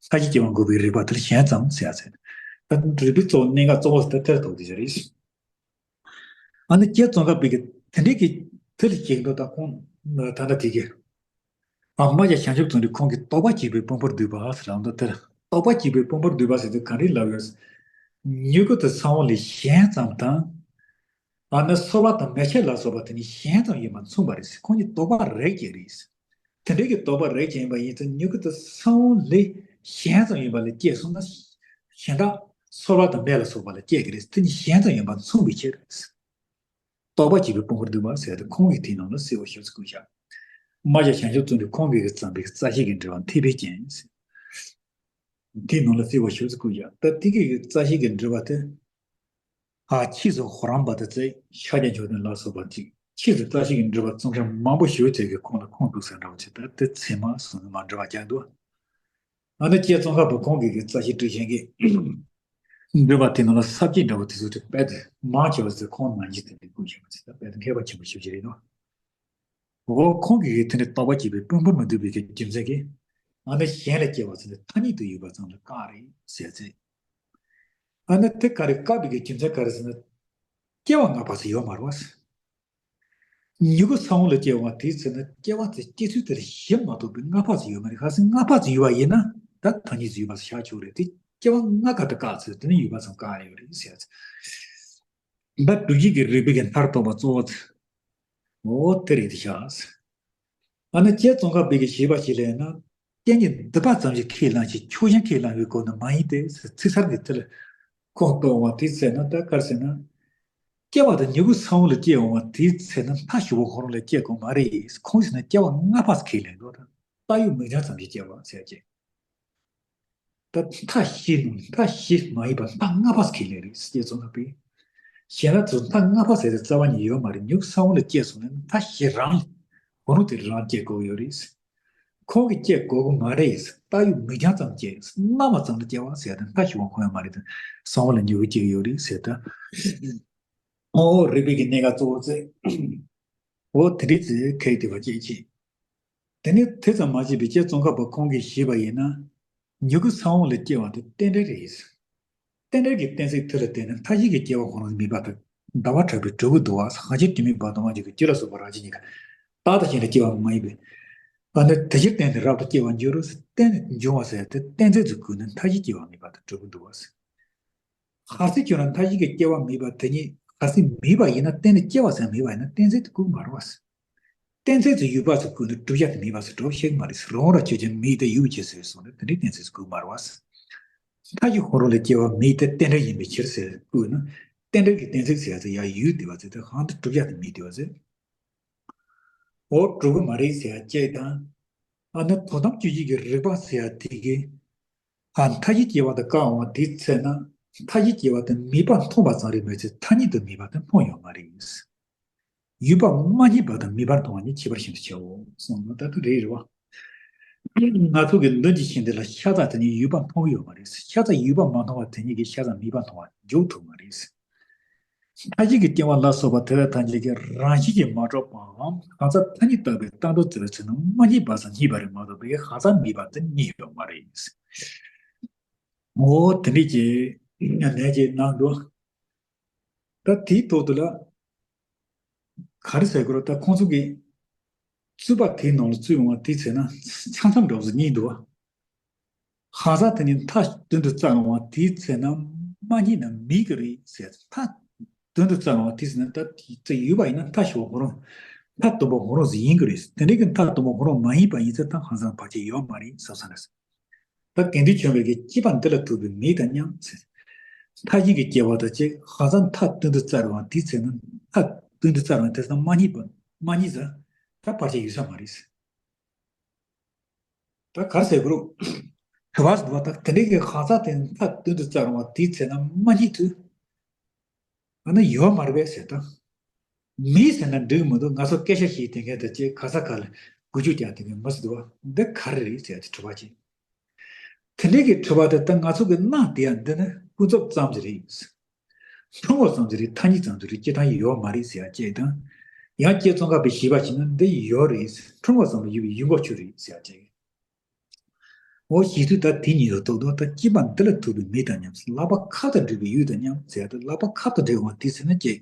མཐའ་བཞི་སྐྱེ་བ་འགོག་པའི་རིགས་པ་དེར་གཞན་ཙམ་ཟེར་ཡ་ཟེར། ད་རིགས་པའི་གཙོ་བོ་གནད་འགག་གཙོ་བོ་དེ་དེར་གཏོགས་དེ་ཅི་རེད། ཨ་ནི་ཁྱེད་ཙོང་ཁ་པའི་གི་དེ་འདྲའི་གི་དེ་ལ་ཞིག་འདུག་ད་ཁོང་ད་ལྟ་དེ་གི། ཨ་མ་ཡ་བྱང་ཆུབ་ཙོང་ཁའི་ཁོང་གིས་རྟོག་པ་བརྒྱད་པའི་དཔང་པོར་བསྡུས་པ་ཟེར་ལ་འདུག་དེར་རྟོག་པ་བརྒྱད་པའི་དཔང་པོར་བསྡུས་པ་ཟེར་དུས་ག་རེ་ལབ་ཡོད། མྱུ་གུ་དེ་ས་བོན་ལས་གཞན་ཙམ་དང་། ཨ་ནི་སོལ་བ་དང་མེ་ལྕེ་ལ་སོགས་པ་དེ་ནི་གཞན་ཙམ་ཡིན་པ་མཚུངས་པ་རེད། ཁོང་གཉིས་རྟོག་པ་རིགས་གཅིག་རེད། དེ་འདྲའི་གི་རྟོག་པ་རིགས་གཅིག་ཡིན་པ་ཡིན་ཙང་མྱུ་གུ་དེ་ས་བོན་ལས་གཞན་ཙམ་ཡིན་པ་ལ་སྐྱེས་སོང་ན། གཞན་དག་སོལ་བ་དང་མེ་ལ་སོགས་པ་ལ་སྐྱེ་གི་རེད། དེ་ནི་གཞན་ཙམ་ཡིན་པ་མཚུངས་པའི་ཕྱིར། རྟོག་པ་བརྒྱད་པའི་དཔང་པོར་བསྡུས་པ་ཟེར་ཏེ་ཁོང་གིས་དེའི་ནང་ལ་གསལ་བ་ཞེ་པོ་ཅིག་བཀོད་བཞག་རྨ་བྱ་བྱང་ཆུབ་ཙོང་ཁས་ཁོང་གིས་བརྩམས་པའི་རྩ་ཤེ་གི་འགྲེལ་པ་འཐད་པའི་རྐྱེན། དེའི་ནང་ལ་གསལ་བ་ཞེ་པོ་ཅིག་བཀོད་བཞག་ད་དེ་གི་རྩ་ཤེ་གི་འགྲེལ་པ་དེ། ཨ་ཕྱིས་སུ་ཧོ་རམ་པ་དང་བཅས་ཤཱཀྱ་མཆོག་ལྡན་ལ་སོགས་པ་ཅིག་ཕྱིས་སུ་རྩ་ཤེ་གི་འགྲེལ་པ་རྩོམ་མཁན་མང་པོ་ཞེ་པོ་ཅིག་གིས་ཁོང་ལ་ཁུངས་གཏུགས་ས་འདྲ་བོ་ཅིག་ད་དེ་ཚད་མ་གསུངས་ནས་མར་འགྲེལ་པ་རྒྱག་འདུག་ཨ་ནི་ཁྱེད་ཙོང་ཁ་པ་ཁོང་གིས་གི་རྩ་ཤེ་སྤྲུལ་ཞིང་གི། འདོད་པ་དེ་ནང་ལ་ས་བཅད་འདྲ་བོ་དེ་ཚོ་དེ་དཔེ་དེ་མང་ཆེ་བ་ཟེར་ཁོང་ནང་བཞིན་དེ་འདྲའི་ཀུན་ཤེས་པ་ཚོས་ད་དཔེ་དེ་མཁས་པ་ཆེན་པོ་ཞེ་པོ་ཅིག་རེད་ནོ། འོ་ཁོང་གིས་དེ་འདྲའི་རྟོག་པ་བརྒྱད་པའི་དཔང་པོར་མི་འདུས་པའི་གི་རྒྱུ་མཚན་གྱིས། ཨ་ནི་གཞན་ལ་སྐྱེ་བ་ཟེར་ནས་ཐ་སྙད་དུ་ཡོད་པ་ཙམ་ལ་བཀག་རེད་ཟེར་ཚེ། ཨ་ནི་དེ་ག་རེ་བཀག་པའི་གི་རྒྱུ་མཚན་ག་རེ་ཟེར་ན། སྐྱེ་བ་ལྔ་པ་ཟེར་ཡོད་མ་རེད་བ། མྱུ་གུ་ས་བོན་ལ་སྐྱེ་བ་དེའི་ཚེ་ན་སྐྱེ་བ་དེ་སྐྱེ་ཚུལ་དེ་ལ་བཞི་མ་གཏོགས་པའི་ལྔ་པ་ཟེར་ཡོད་མ་རེད། གལ་སྲིད་ལྔ་པ་ཟེར་ཡོད་པ་ཡིན་ན་ད་ཐ་སྙད་ཟེར་ཡོད་པ་ཟེར་བཞག་ཆོག་རེད་དེ། སྐྱེ་བ་ལྔ་ག་དེ་བཀག་ཚེ་དེ་ནི་ཡོད་པ་ཙམ་བཀག་ཡོད་རེད་ཟེར་ཚེ། ད་སྒྲུབ་བྱེད་ཀྱི་རིགས་པའི་གི་མཐར་གཏོགས་པ་གཙོ་བོ་ཚེ། འོ་དེ་རེད་དེ་ཤག་ཨ་ནི་ཁྱེད་ཙོང་ཁ་པའི་གི་ཞེས་པ་ཞིག་ལས་ན། རྐྱེན་གྱིས་འདི་པ་ཙམ་ཞིག་ཁས་བླངས་ཤིང་ཆོས་གཞན་ཁས་བླངས་པའི་སྐོར་ནི་མ་ཡིན་ཏེ་ཚིག་གསར་གྱི་དེ་ལ་ཁོང་གཏོགས་པ་དེའི་ཚེ་ན་ད་ག་རེ་ཟེར་ན། སྐྱེ་བ་དང་མྱུ་གུ་ས་བོན་ལ་སྐྱེ་འོང་བ་དེའི་ཚེ་ན་མཐའ་བཞི་པོ་ཁོ་རང་ལ་སྐྱེ་དགོས་མ་རེད། ཁོང་ཟེར་ན་སྐྱེ་བ་ལྔ་པ་ཁས་ལེན་དགོས་ད། ལྟ་བའི་མིག་རྒྱང་ཙམ་གྱིས་སྐྱེ་བ་ཟེར་གྱི། ད་མཐའ་བཞི་ནང་མཐའ་བཞི་མ་ཡིན་པ་མཐའ་ལྔ་པ་ཁས་ལེན་རེད་ཟེར་ཙང་ན་པས། གཞན་ལ་ཚུར་མཐའ་ལྔ་པ་ཟེར་ཏེ་རྩ་བ་ཉིད་ཡོད་མ་རེད། མྱུ་གུ་ས་བོན་ལ་སྐྱེས་སོང་ན་མཐའ་བཞི་རང་ལ་གོ་རུང་དེ་རང་སྐྱེ་དགོས་ཡོད་རེད། ཁོང་གིས་སྐྱེ་དགོས་ཀྱི་མ་རེད། ལྟ་བའི་མིག་རྒྱང་ཙམ་སྐྱེ་རྣམ་པ་ཙམ་ལ་སྐྱེ་བ་ཟེར་ཏེ་མཐའ་བཞི་པ་ཁོ་ཡང་མ་རེད་དེ། ས་བོན་ལ་མྱུ་གུ་སྐྱེ་ཡོད་རེད་ཟེར་ཏེ། ཨོ་རིགས་པའི་གི་གནད་འགག་གཙོ་བོ་ཚེ། འོ་དེ་འདྲའི་ཚེ་ཁའི་དེ་བ་སྐྱེད་ཅིང་། དེ་ནི་དེ་ཙམ་མ་བྱས་པའི་ཁྱེད་ཙོང་ཁ་པ་ཁོང་གིས་ཞུས་པ་ཡིན་ན། མྱུ་གུ་ས་བོན་ལ་སྐྱེ་བ་དེ་རྟེན་འབྲེལ་རེད། རྟེན་འབྲེལ་གྱི་གཏན་ཚིགས་དེ་ལ་བརྟེན་ནས་མཐའ་བཞི་གི་སྐྱེ་བ་ཁོ་རང་མེད་པ་དང་། ཟླ་བ་གྲགས་པའི་གྲོལ་གྱི་འདུག་བ། གང་ཕྱིར་དྲི་མེད་བར་དུ་དབང་བྱེད་ཀྱི་རྒྱུ་ལ་སོགས་པ་རང་བཞིན་ཉིད་ཀྱིས་བདག་དང་གཞན་ལ་སྐྱེ་བ་མ་ཡིན་པས། ཨ་ནི་དེ་ཕྱིར་བརྟེན་ནས་རབ་ཏུ་སྐྱེ་བར་འགྱུར་རོ། རྟེན་འབྱུང་བ་ཟེར་ཏེ་གཏན་ཚིགས་སུ་བཀོད་ནས་མཐའ་བཞི་སྐྱེ་བ་མེད་པ་དང་གྲོལ་གྱི་འདུག་བ། གལ་སྲིད་ཁྱོད་རང་མཐའ་བཞི་གི་སྐྱེ་བ་མེད་པ་དེ་ཉིད་གལ་སྲིད་མེད་པ་ཡིན་ན་གཏན་ནས་སྐྱེ་བ་ཟེར་མེད་པ་ཡིན་ན་གཏན་ཚིགས་དེ་བཀོད་མ་རུང་བ། གཏན་ཚིགས་སུ་ཡོད་པ་ཟེར་བཀོད་ནས་བསྒྲུབ་བྱ་དེ་མེད་པ་ཟེར་འགྲོ་ཤེས་མ་རེད་ཟེར། རང་རང་ཆོས་ཅན་མེད་དེ་ཡོད་ཅེས་ཟེར་སོང་ནས་དེ་འདྲའི་གཏན་ཚིགས་སུ་བཀོད་མ་རུང་བ། མཐའ་བཞི་ཁོ་རང་ལ་སྐྱེ་བ་མེད་དེ་རྟེན་འབྲེལ་ཡིན་པའི་ཕྱིར་ཟེར་བཀོད་ན་རྟེན་འབྲེལ་གྱི་གཏན་ཚིགས་ཟེར་ཡ་ཡོད་དེ་བ་ཟེར་ཏེ་གང་དུ་བསྒྲུབ་བྱ་དེ་མེད་དེ་བ་ཟེར། འོ་གྲུབ་ཀྱི་མ་རེད་ཟེར་ཡ་གཅིག་དང་། ཨ་ནི་དོན་དམ་དཔྱོད་བྱེད་ཀྱི་རིགས་པ་ཟེར་ཡ་དེ་གི་ཨ་མཐའ་བཞི་སྐྱེ་བ་དེ་བཀག་འོང་བ་དེའི་ཚེ་ན། མཐའ་བཞི་སྐྱེ་བ་དེ་མེད་པར་མཐོང་བ་ཙམ་རེད་མ་ཚད་ཐ་སྙད་དུ་མེད་པ་དེ་མཐོང་ཡོད་མ་རེད། ཡོད་པ་མ་རྙེད་པ་དང་མེད་པར་མཐོང་བ་ཉིད་ཁྱད་པར་ཤིན་ཏུ་ཆེའོ་གསུངས་པ་ད་དུ་རེད་རེད་བ། ང་ཚོ་གི་མདུན་གྱི་ཤིང་དེ་ལ་ཤ་ཚ་དེ་ཉིད་ཡོད་པ་མཐོང་གི་ཡོད་མ་རེད། ཤ་ཚ་ཡོད་པ་མ་མཐོང་བ་དེ་ཉིད་ཀྱིས་ཤ་ཚ་མེད་པ་མཐོང་བ་འཇོག་ཐུབ་མ་རེད། མཐའ་བཞི་གི་སྐྱེ་བ་ལ་སོགས་པ་དེ་དག་ཐམས་ཅད་ཀྱི་རང་བཞིན་གྱིས་མ་གྲུབ་པའམ་གང་ཟག་ཐ་སྙད་བཏགས་པའི་བཏགས་འགྲོ་བཙལ་བའི་ཚེ་ན་མ་རྙེད་པ་ཙམ་རྙེད་པ་རེད་མ་གཏོགས་པའི་གང་ཟག་མེད་པ་དེ་རྙེད་ཡོད་མ་རེད། འོ་དེ་འདྲས་ཀྱི་ནས་ཀྱི་གནང་འདུག་ད་དེའི་ཐོག་ཏུ་ལ་ག་རེ་ཟེར་དགོས་རེད། ད་ཁོང་ཚོ་གི་རྩོད་པ་དེའི་ནང་ལ་རྩོད་ཡོང་བ་དེའི་ཚེ་ན་ཆ་མཚམས་འདྲ་བོ་ཞིག་རྙེད་འདུག་བ། ཧང་སང་དེ་ནི་མཐའ་མདུན་དུ་བཙའ་རུང་བ་དེའི་ཚེ་ན་མ་རྙེད་ན་མེད་ཀྱི་རེད་ཟེར། མཐའ་མདུན་དུ་བཙའ་རུང་བ་དེའི་ཚེ་ན་ད་དེ་ཡོད་པ་ཡིན་ན་མཐའ་བཞི་པ་ཧོ་རང་མཐའ་བདུན་པ་ཧོ་རང་ཟིག་ཡིན་གྱི་རེད། དེ་འདྲའི་གི་མཐའ་བདུན་པ་ཧོ་རང་མ་ཡིན་པ་ཡིན་ཚེ་ད་ཧང་སང་བར་ཆད་ཡོད་མ་རེད་བསམ་ས་རེད། ད་དགེ་འདུན་ཆོས་འཕེལ་གྱི་སྐྱེས་པ་འདི་ལ་ཐུག་པའི་མི་དང་མཉམ་ཟེར། མཐའ་བཞི་གི་སྐྱེ་བ་དང་བཅས་ཧང་སང་མཐའ་མདུན་དུ་བཙའ་རུང་བ་དེའི་ཚེ་ན་མཐའ་མདུན་དུ་བཙའ་རུང་བ་དེ་ཚེ་ན་མ་རྙེད་པ་མ་རྙེད་ཚེ་ད་བར་ཆད་ཡོད་ས་མ་རེད་ཟེར། ད་ག་རེ་ཟེར་དགོས་རུང་། དྲི་བ་ཟེར་བ་དང་དེ་འདྲའི་གི་ཧང་སང་དེ་མཐའ་མདུན་དུ་བཙའ་རུང་བ་དེའི་ཚེ་ན་མ་རྙེད་དུས། ཨ་ནི་ཡོད་མ་རེད་པས་ཟེར་དང་། མེད་ཟེར་ན་འགྲིག་མི་འདུག་ང་ཚོ་སྐད་ཆ་བཤད་དེ་གས་དེ་ཅེས་ག་ས་ག་ལ་འགུལ་སྐྱོད་རྒྱག་དེ་གས་མི་སྲིད་དོ། འདི་ག་རེ་རེད་ཟེར་ཏེ་དྲི་བ་ཅིག་དེ་འདྲའི་གི་དྲི་བ་དེ་ད་ང་ཚོ་གི་སྣང་དེ་ཡང་འདི་ནི་ཀུན་རྫོབ་ཙམ་ཞིག་རེད། མཐོང་བ་ཙམ་ཞིག་རེད། ཐ་སྙད་ཙམ་ཞིག་རེད། སྤྱིར་བཏང་ཡོད་མ་རེད་ཟེར་ཡ་ཅེས་དང་། ཡང་སྐྱེ་ཙོང་ཁ་པའི་བཞེད་པ་བྱས་ན་འདི་ཡོད་རེད། མཐོང་བ་ཙམ་ལ་ཡོད་པའི་ཡུལ་འགོག་ཆོད་རེད་ཟེར་ཡ་ཅེས། འོ་ཞེས་དུས་ད་དེ་ཉིད་ལ་ཐུག་དོ། ད་སྐྱེས་པ་འདི་ལ་ཐུག་པའི་མི་དང་མཉམ། ལག་པ་ཁབ་དང་འདྲ་བའི་ཡུལ་དང་མཉམ་ཟེར་ཡ་ད་ལག་པ་ཁབ་དང་འདྲ་བའི་དེ་ཟེར་ན་ཅེས་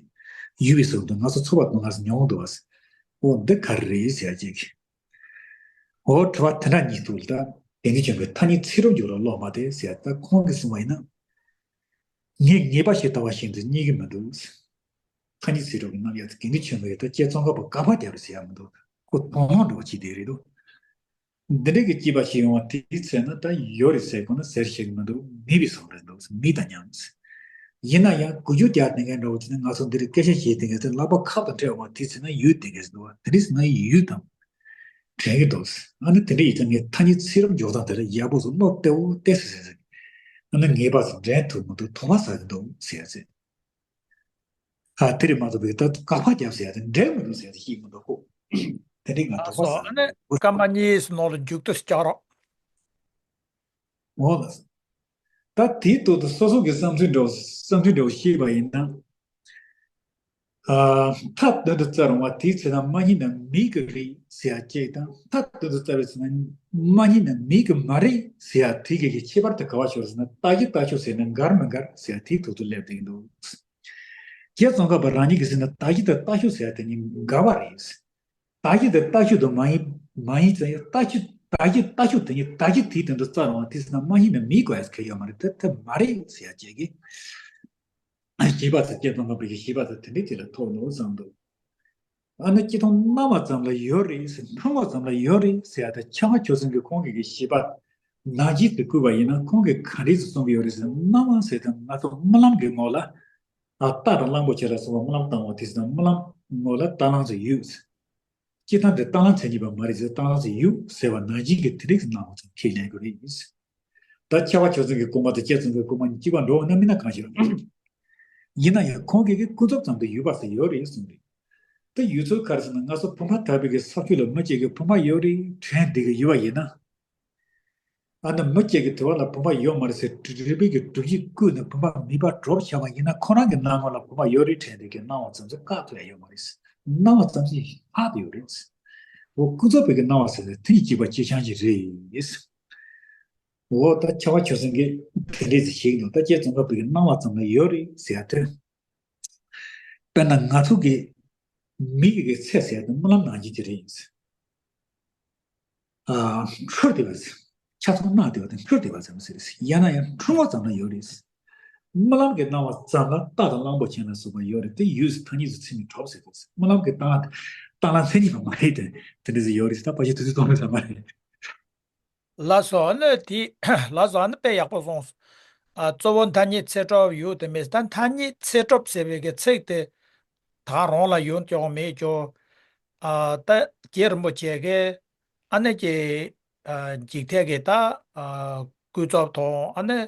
ཡུལ་བའི་སོགས་དང་ང་ཚོ་ཚོར་བ་དང་ང་ཚོ་མྱོང་འདུག་བ། འོ་འདི་ག་རེ་རེད་ཟེར་ཡ་ཅེས། འོ་དྲི་བ་དེ་འདྲ་གཉིས་འདུག་ལ། ད་དེ་འདྲ་བྱུང་བའི་ཐ་སྙད་ཚིག་གྲོགས་འཇོག་ལ་ཀློག་མ་དེ་ཟེར་ད་ཁོང་གིས་གསུངས་པ་ཡིན་ན། ངས་ངེས་པ་ཞིག་ལྟ་བ་བཞིན་དུ་རྙེད་ཀྱི་མི་འདུག་ཐ་སྙད་ཚིག་གྲོགས་ཀྱི་རྣམ་གཞག་དེ་དེ་འདྲ་བྱུང་བའི་ད་སྐྱེ་ཙོང་ཁ་པ་དགག་པ་རྒྱག་རེད་ཟེར་ཡ་མི་འདུག་ཁོ་དོགས་སློང་འདྲ་བ་ཅིག་དེ་རེད་འདུག་འདི་འདྲ་གི་སྐྱེས་པ་ཞིག་ཡོང་བ་དེའི་ཚེ་ན་ད་ཡོད་རེད་ཟེར་དགོས་ན་ཟེར་ཤེས་ཀྱི་མི་འདུག་མེད་པའི་བཟོ་འདྲ་འདུག་མི་དང་མཉམ། ཡིན་ན་ཡང་འགུལ་སྐྱོད་རྒྱག་བསྡད་མཁན་འདྲ་བོ་དེ་ནི་ང་ཚོ་འདི་རིགས་སྐད་ཆ་བཤད་བསྡད་མཁན་ཚོས་ལག་པ་ཁབ་དང་འདྲ་བ་དེའི་ཚེ་ན་ཡུལ་བསྡད་མཁན་ཞིག་འདུག་བ། དེ་རིགས་ང་ཡི་ཡུལ་དང་དྲན་གྱི་འདུག་ཨ་ནི་དེ་འདྲ་ཡིན་ཙང་ངས་ཐ་སྙད་ཚིག་རོབ་འཇོག་སྟངས་དེ་ལ་ཡག་པོ་བཟོ་ཀློག་བདེ་བོ་བལྟས་སོ་ཟེར་ཟེར། ཨ་ནི་ངེས་པ་ཟེར་འདྲེན་ཐུབ་མི་འདུག་དོགས་པ་ཟ་གི་འདུག་ཟེར་ཟེར། ཨ་དེ་རེད་མ་གཏོགས་པའི་ད་དགག་པ་རྒྱབ་ཟེར་ཡ་དེ་འདྲེན་མི་འདུག་ཟེར་ཡ་དེ་ཤེས་མི་འདུག་ཁོ། དེ་འདྲའི་ང་ལགས་དོགས་པ་སོ། ཟ་ཨ་གི་ནི་འདུག་སྐར་མ་གཉིས་ནང་ལ་མཇུག་ཏུ་བསྐྱར་རོགས། འོ་ལགས། ད་དེའི་ཐོག་ཏུ་སོ་སོ་གི་བསམ་ཚུལ་འདྲ་བོ་བསམ་ཚུལ་འདྲ་བོ་བཤད་པ་ཡིན་ན། ཨ། མཐའ་མདུན་དུ་བཙའ་རུང་བ་དེའི་ཚེ་ན་མ་རྙེད་ན་མེད་ཀྱི་རེད་ཟེར་ཡ་གཅིག་དང་། མཐའ་མདུན་དུ་བཙའ་བའི་ཚེ་ན་མ་རྙེད་ན་མེད་ཀྱི་མ་རེད་ཟེར་ཡ་དེ་གི་གི་ཁྱད་པར་དེ་ག་བ་ཤོར་ཟེར་ན། ལྟ་གི་ལྟ་ཞོག་ཟེར་ན་འགལ་མི་འགལ་ཟེར་ཡ་དེའི་ཐོག་ཏུ་སླེབས་བསྡད་ཀྱི་འདུག་རྒྱལ་ཙོང་ཁ་པ་རང་ཉིད་ཀྱིས་ཟེར་ན་ལྟ་གི་དང་ལྟ་ཞོག་ཟེར་ཡ་དེ་གཉིས་འགལ་བ་རེད། ལྟ་གི་དང་ལྟ་ཞོག་དང་མ་ཡིན་མ་ཡིན་ཟེར་ཡ། ལྟ་ཞོག་ལྟ་གི་ལྟ་ཞོག་དེ་གཉིས་ལྟ་གི་དེའི་སྟེང་དུ་བཙའ་རུང་བ་དེ་ཟེར་ན་མ་རྙེད་ན་མེད་དགོས་ཡ་གལ་ཡོད་མ་རེད། དེ་དེ་མ་རེད་ཟེར་ཡ་གཅིག་གི། ཞེས་པ་ཚོ་སྐྱེ་ཙོང་ཁ་པའི་ཞེས་པ་ཚོ་དེ་འདྲའི་ཅིག་ལ་ཐོགས་འདུག་བསམ་འདུག་ཨ་ནི་སྐྱེ་མཐོང་སྣང་བ་ཙམ་ལ་ཡོད་རེད་ཟེར། མཐོང་བ་ཙམ་ལ་ཡོད་རེད་ཟེར་ཡ་ད་ཕྱྭ་པ་ཆོས་སེང་གིས་ཁོང་གི་གི་ཞེས་པ་ནང་བཞིན་དུ་བཀོད་པ་ཡིན་ན་ཁོང་གིས་ག་འདྲས་སུ་གསུང་གི་ཡོད་རེད་ཟེར། སྣང་བ་ཟེར་དང་ང་ཚོ་རྨི་ལམ་གྱི་ངོ་ལ། ཨ་རྟ་དང་གླང་པོ་ཆེ་ལ་སོགས་པ་རྨི་ལམ་བཏང་བ་དེ་ཟེར་ན་རྨི་ལམ་ངོ་ལ་རྟ་གླང་ཚོ་ཡོད་ཟེར། སྤྱིར་བཏང་དེ་རྟ་གླང་མཚན་ཉིད་པ་མ་རེད་ཟེར། རྟ་གླང་ཚོ་ཡོད་ཟེར་བ་ནང་བཞིན་གྱི་དེ་རིགས་སྣང་བ་ཚོ་ཁས་ལེན་དགོས་རེད། ད་ཕྱྭ་པ་ཆོས་སེང་གི་སྐུལ་མ་དང་སྐྱེ་ཙོང་ཁའི་སྐུལ་མ་གཉིས་གཅིག་པ་འགྲོ་འོང་ན་མིན་ན་གང་ཞིག་རེད། ཡིན་ན་ཡང་ཁོང་གིས་ཀྱི་ཀུན་རྫོབ་ཙམ་དུ་ཡོད་པ་ཟེར་ཡོད་རེད་གསུངས་རེད། ད་ཡོད་ཚུལ་ག་རེ་ཟེར་ན་ང་ཚོ་བུམ་པ་དག་པའི་གི་ས་ཁུལ་ལ་མི་གཅིག་གིས་བུམ་པ་ཡོད་རེད་དྲན་བསྡད་ཀྱི་ཡོད་པ་ཡིན་ན། ཨ་ནི་མི་གཅིག་གིས་དེ་བ་ལ་བུམ་པ་ཡོད་མ་རེད་ཟེར་རིགས་པའི་གི་སྒྲུབ་བྱེད་བཀོད་ནས་བུམ་པ་མེད་པར་སྒྲུབ་བྱ་བ་ཡིན་ན་ཁོ་རང་གི་སྣང་ངོ་ལ་བུམ་པ་ཡོད་རེད་དྲན་བསྡད་ཀྱི་སྣང་བ་ཙམ་ཞིག་བཀག་ཐུབ་ཡ་ཡོད་མ་རེད། སྣང་བ་ཙམ་ཞིག་ལྷག་ཏུ་ཡོད་རེད། འོ་ཀུན་རྫོབ་པའི་གི་སྣང་བ་ཟེར་ན་དེ་ཡི་གཅིག་པ་གཅིག་རྐྱང་ཞིག་རེད། འོ་ད་ཕྱྭ་པ་ཆོས་སེང་གིས་དེ་འདྲས་ཟེར་བཤད་ཀྱི་འདུག་ད་སྐྱེ་ཙོང་ཁ་པའི་གི་སྣང་བ་ཙམ་ལ་ཡོད་རེད་ཟེར་ཡ་དེ། དཔེར་ན་ང་ཚོ་གི་མིག་གི་ཚད་ཟེར་ཡ་དེ་རྨི་ལམ་ནང་བཞིན་དེ་རེད། ཨ། འཕྲུལ་དེ་བ་ཟེར། ཆ་ཚང་སྣང་དེ་བ་དེ་འཕྲུལ་དེ་བ་ཟེར་མ་ཟེར། ཡང་ན་ཡང་འཕྲུལ་བ་ཙམ་ལ་ཡོད་རེད། རྨི་ལམ་གྱི་སྣང་བ་ཙམ་ལ་རྟ་དང་གླང་པོ་ཆེ་ལ་སོགས་པ་ཡོད་རེད། དེ་ཡུལ་ཟེར་ཐ་སྙད་དུ་ཚད་མས་གྲུབ་ཟེར་དགོས་ཟེར། རྨི་ལམ་གྱི་སྟེང་ལ་སྟེང་ལ་མཚན་ཉིད་པ་མ་རེད་དེ། དེ་འདྲ་ཟེར་ཡོད་རེད་ཟེར། ད་ཕལ་ཆེར་དུས་ཚོད་གཏོང་ཐུབ་ས་མ་རེད། ལགས་སོ། ཨ་ནི་དེ་ལགས་སོ། ཨ་ནི་དཔེ་ཡག་པོ་གསུངས། ཨ། གཙོ་བོ་མཐའ་སྙེད་ཚད་གྲུབ་ཡོད་དེ་མེད། ད་མཐའ་སྙེད་ཚད་གྲུབ་ཟེར་བའི་གི་ཚིག་དེ་ད་རང་ལ་ཡོད་ཀྱང་མེད་ཀྱང་། ཨ། ད་རྗེ་རིན་པོ་ཆེ་གིས་ཨ་ནི་ཀྱི། ཨ། འཇིག་རྟེན་གྱི་ད། ཨ། ཀུན་རྫོབ་དང་ཨ་ནི།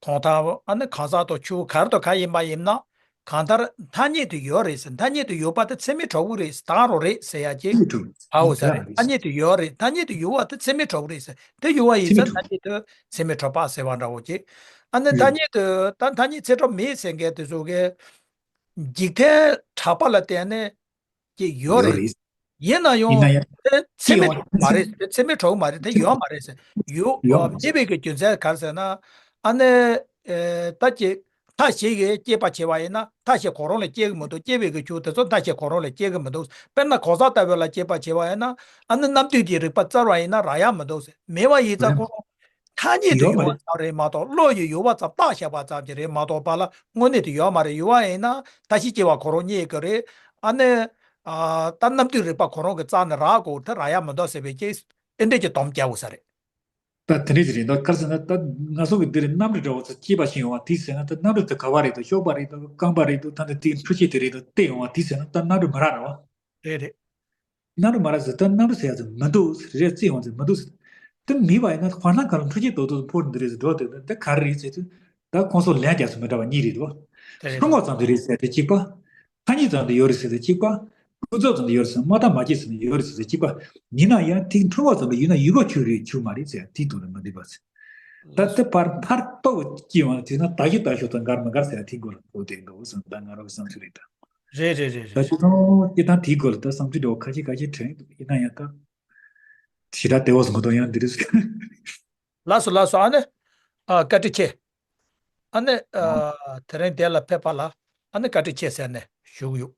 དོན་དམ་ཨ་ནི་གང་ཟག་དང་ཆོས་ག་རེ་དང་ག་ཡིན་པ་ཡིན་ན། གང་ལྟར་ཐ་སྙད་དུ་ཡོད་རེད་ཟེར། ཐ་སྙད་དུ་ཡོད་པ་དེ་ཚད་མས་གྲུབ་ཀྱི་རེད་ཟེར། ད་རང་རེད་ཟེར་ཡ་ཅིག་ཚད་མས་གྲུབ། ཨའོ་ཟེར་རེད། ཐ་སྙད་དུ་ཡོད་རེད། ཐ་སྙད་དུ་ཡོད་པ་དེ་ཚད་མས་གྲུབ་ཀྱི་རེད་ཟེར། དེ་ཡོད་པ་ཡིན་ཚད་ཐ་སྙད་དུ་ཚད་མས་གྲུབ་པ་ཟེར་བ་འདྲ་བོ་ཅིག་ཨ་ནི་ཐ་སྙད་དུ་ད་ཐ་སྙད་ཚད་གྲུབ་མེད་ཟེར་མཁན་དེ་ཚོ་གིས་འཇིག་རྟེན་གྲགས་པ་ལ་བརྟེན་ནས་ཀྱི་ཡོད་རེད། ཡིན་ན་ཡང་དེ་ཚད་མས་གྲུབ་མ་རེད། དེ་ཚད་མས་གྲུབ་མ་རེད། དེ་ཡོད་མ་རེད་ཟེར། ཡོད་མེད་པའི་གི་རྒྱུ་མཚན་ག་རེ་ཟེར་ན། ཨ་ནི་ཨེ་ད་ཅི་མཐའ་བཞི་གིས་སྐྱེད་པ་བྱེད་པ་ཡིན་ན། མཐའ་བཞི་གང་རུང་ལ་སྐྱེ་གི་མི་འདུག་སྐྱེ་བའི་གི་ཆོས་དེ་ཚོ་མཐའ་བཞི་གང་རུང་ལ་སྐྱེ་གི་མི་འདུག་དཔེར་ན་གང་ཟག་ལྟ་བུ་ལ་སྐྱེད་པ་བྱེད་པ་ཡིན་ན། ཨ་ནི་རྣམ་ལྡན་གྱི་རིག་པ་བཙལ་བ་ཡིན་ན་རག་ཡ་མི་འདུག་ཟེར། མེད་པ་ཡིན་ཙང་ཁོ་རང་ཐ་སྙད་དུ་ཡོད་པ་ཙམ་རེད་མ་གཏོགས། བློ་ཡིས་ཡོད་པ་ཙམ་བཏགས་བཞག་པ་ཙམ་གྱི་རེད་མ་གཏོགས་པ་ལ་དངོས་གནས་དུ་ཡོད་མ་རེད། ཡོད་པ་ཡིན་ན་མཐའ་བཞི་སྐྱེ་བ་གང་རུང་རྙེད་ཀྱི་རེད། ཨ་ནི་ཨ་ད་རྣམ་ལྡན་རིག་པ་གང་རུང་གིས་བཙལ་ནས་རག་གོ་དེ་རག་ཡ་མི་འདུག་ཟེར་བའི་ཅིག་ཨེ་འདྲས་ཀྱི་སྡོམ་རྒྱག་དགོས་ས་རེད། ད་དེ་འདྲས་ཅིག་རེད། ད་ག་རེ་ཟེར་ན། ད་ང་ཚོ་གི་འདི་རེད། གནམ་གྲུ་འདྲ་བོ་ཚོ་སྐྱེས་པ་ཤི་ཡོང་བ་དེ་ཟེར་ན། ད་གནམ་གྲུ་དེ་ག་བ་རེད་འདུག་གཤོག་པ་རེད་འདུག་རྐང་པ་རེད་འདུག་ད་འདི་དེའི་འཕྲུལ་ཆས་དེ་རེད་འདུག་བལྟས་ཡོང་བ་དེ་ཟེར་ན་ད་གནམ་གྲུ་མི་རག་ར་བ། རེད་རེད། གནམ་གྲུ་མ་རག་ཟེར། ད་གནམ་གྲུ་ཟེར་ཡ་ཚོ་མི་འདུག་ཟེར། རེད། བརྩིས་ཡོང་ཚོ་མི་འདུག་ཟེར། དེ་མེད་པ་ཡིན་ན་དཔེར་ན་ག་ལ་འཕྲུལ་ཆས་རྡོག་རྡོག་ཕོར་འདི་རེད་ཟེར་འགྲོ་དེ། ད་ག་རེ་རེད་ཟེར་དུས། ད་ཁོང་ཚོ་ལན་རྒྱག་ཚུལ་མི་འདྲ་བ་གཉིས་རེད་འདུག་དེ་རེད་སྲུང་བ་ཙམ་དུ་རེད་ཟེར་དེ་གཅིག་པ། ཐ་སྙད་ཙམ་དུ་ཡོད་རེད་ཟེར་དེ་གཅིག་པ། ཀུན་རྫོབ་ཙམ་དུ་ཡོད་རེད་ཟེར། མ་བརྟགས་མ་དཔྱད་ཙམ་དུ་ཡོད་རེད་ཟེར་དེ་གཅིག་པ། ཡིན་ན་ཡང་དེ་འཁྲུལ་བ་ཙམ་དུ་ཡོད་ན་ཡོད་པ་ཆོས་རེད། ཆོས་མ་རེད་ཟེར་དེའི་དོན་ལ་མི་འདུས་པ་ཟེར། ད་དེ་བར་ཕར་རྟོགས་པ་སྐྱེས་ཡོང་དུས་ན་བརྟགས་ཤིང་བརྟགས་ཤོག་དང་འགལ་མི་འགལ་ཟེར་ཡ་དེའི་སྐོར་ལ་གོ་བསྡད་འདུག་བསམ། ད་ང་རང་གི་བསམ་ཚུལ་རེད་ད། རེད་རེད་རེད་ད་རེད། སྤྱིར་བཏང་སྤྱིར་བཏང་དེའི་སྐོར་ལ་ད་བསམ་ཚུལ་འདྲ་བོ་ཁ་ཤས་ཁ་ཤས་དྲན་འདུག་ཡིན་ན་ཡང་ད་ཞེ་དྲག་བདེ་བོ་བཟོ་མི་འདུག་ཡང་འདི་རེད་ཟེར། ལགས་སོ་ལགས་སོ། ཨ་ནི་ཨ་བཀའ་དྲིན་ཆེ། ཨ་ནི་ཨ་དེ་རིང་དེ་ལ་ཕེབས་པ་ལ་ཨ་ནི་བཀའ་དྲིན་ཆེ་ཟེར་ནས་ཞུ་གི་ཡོད།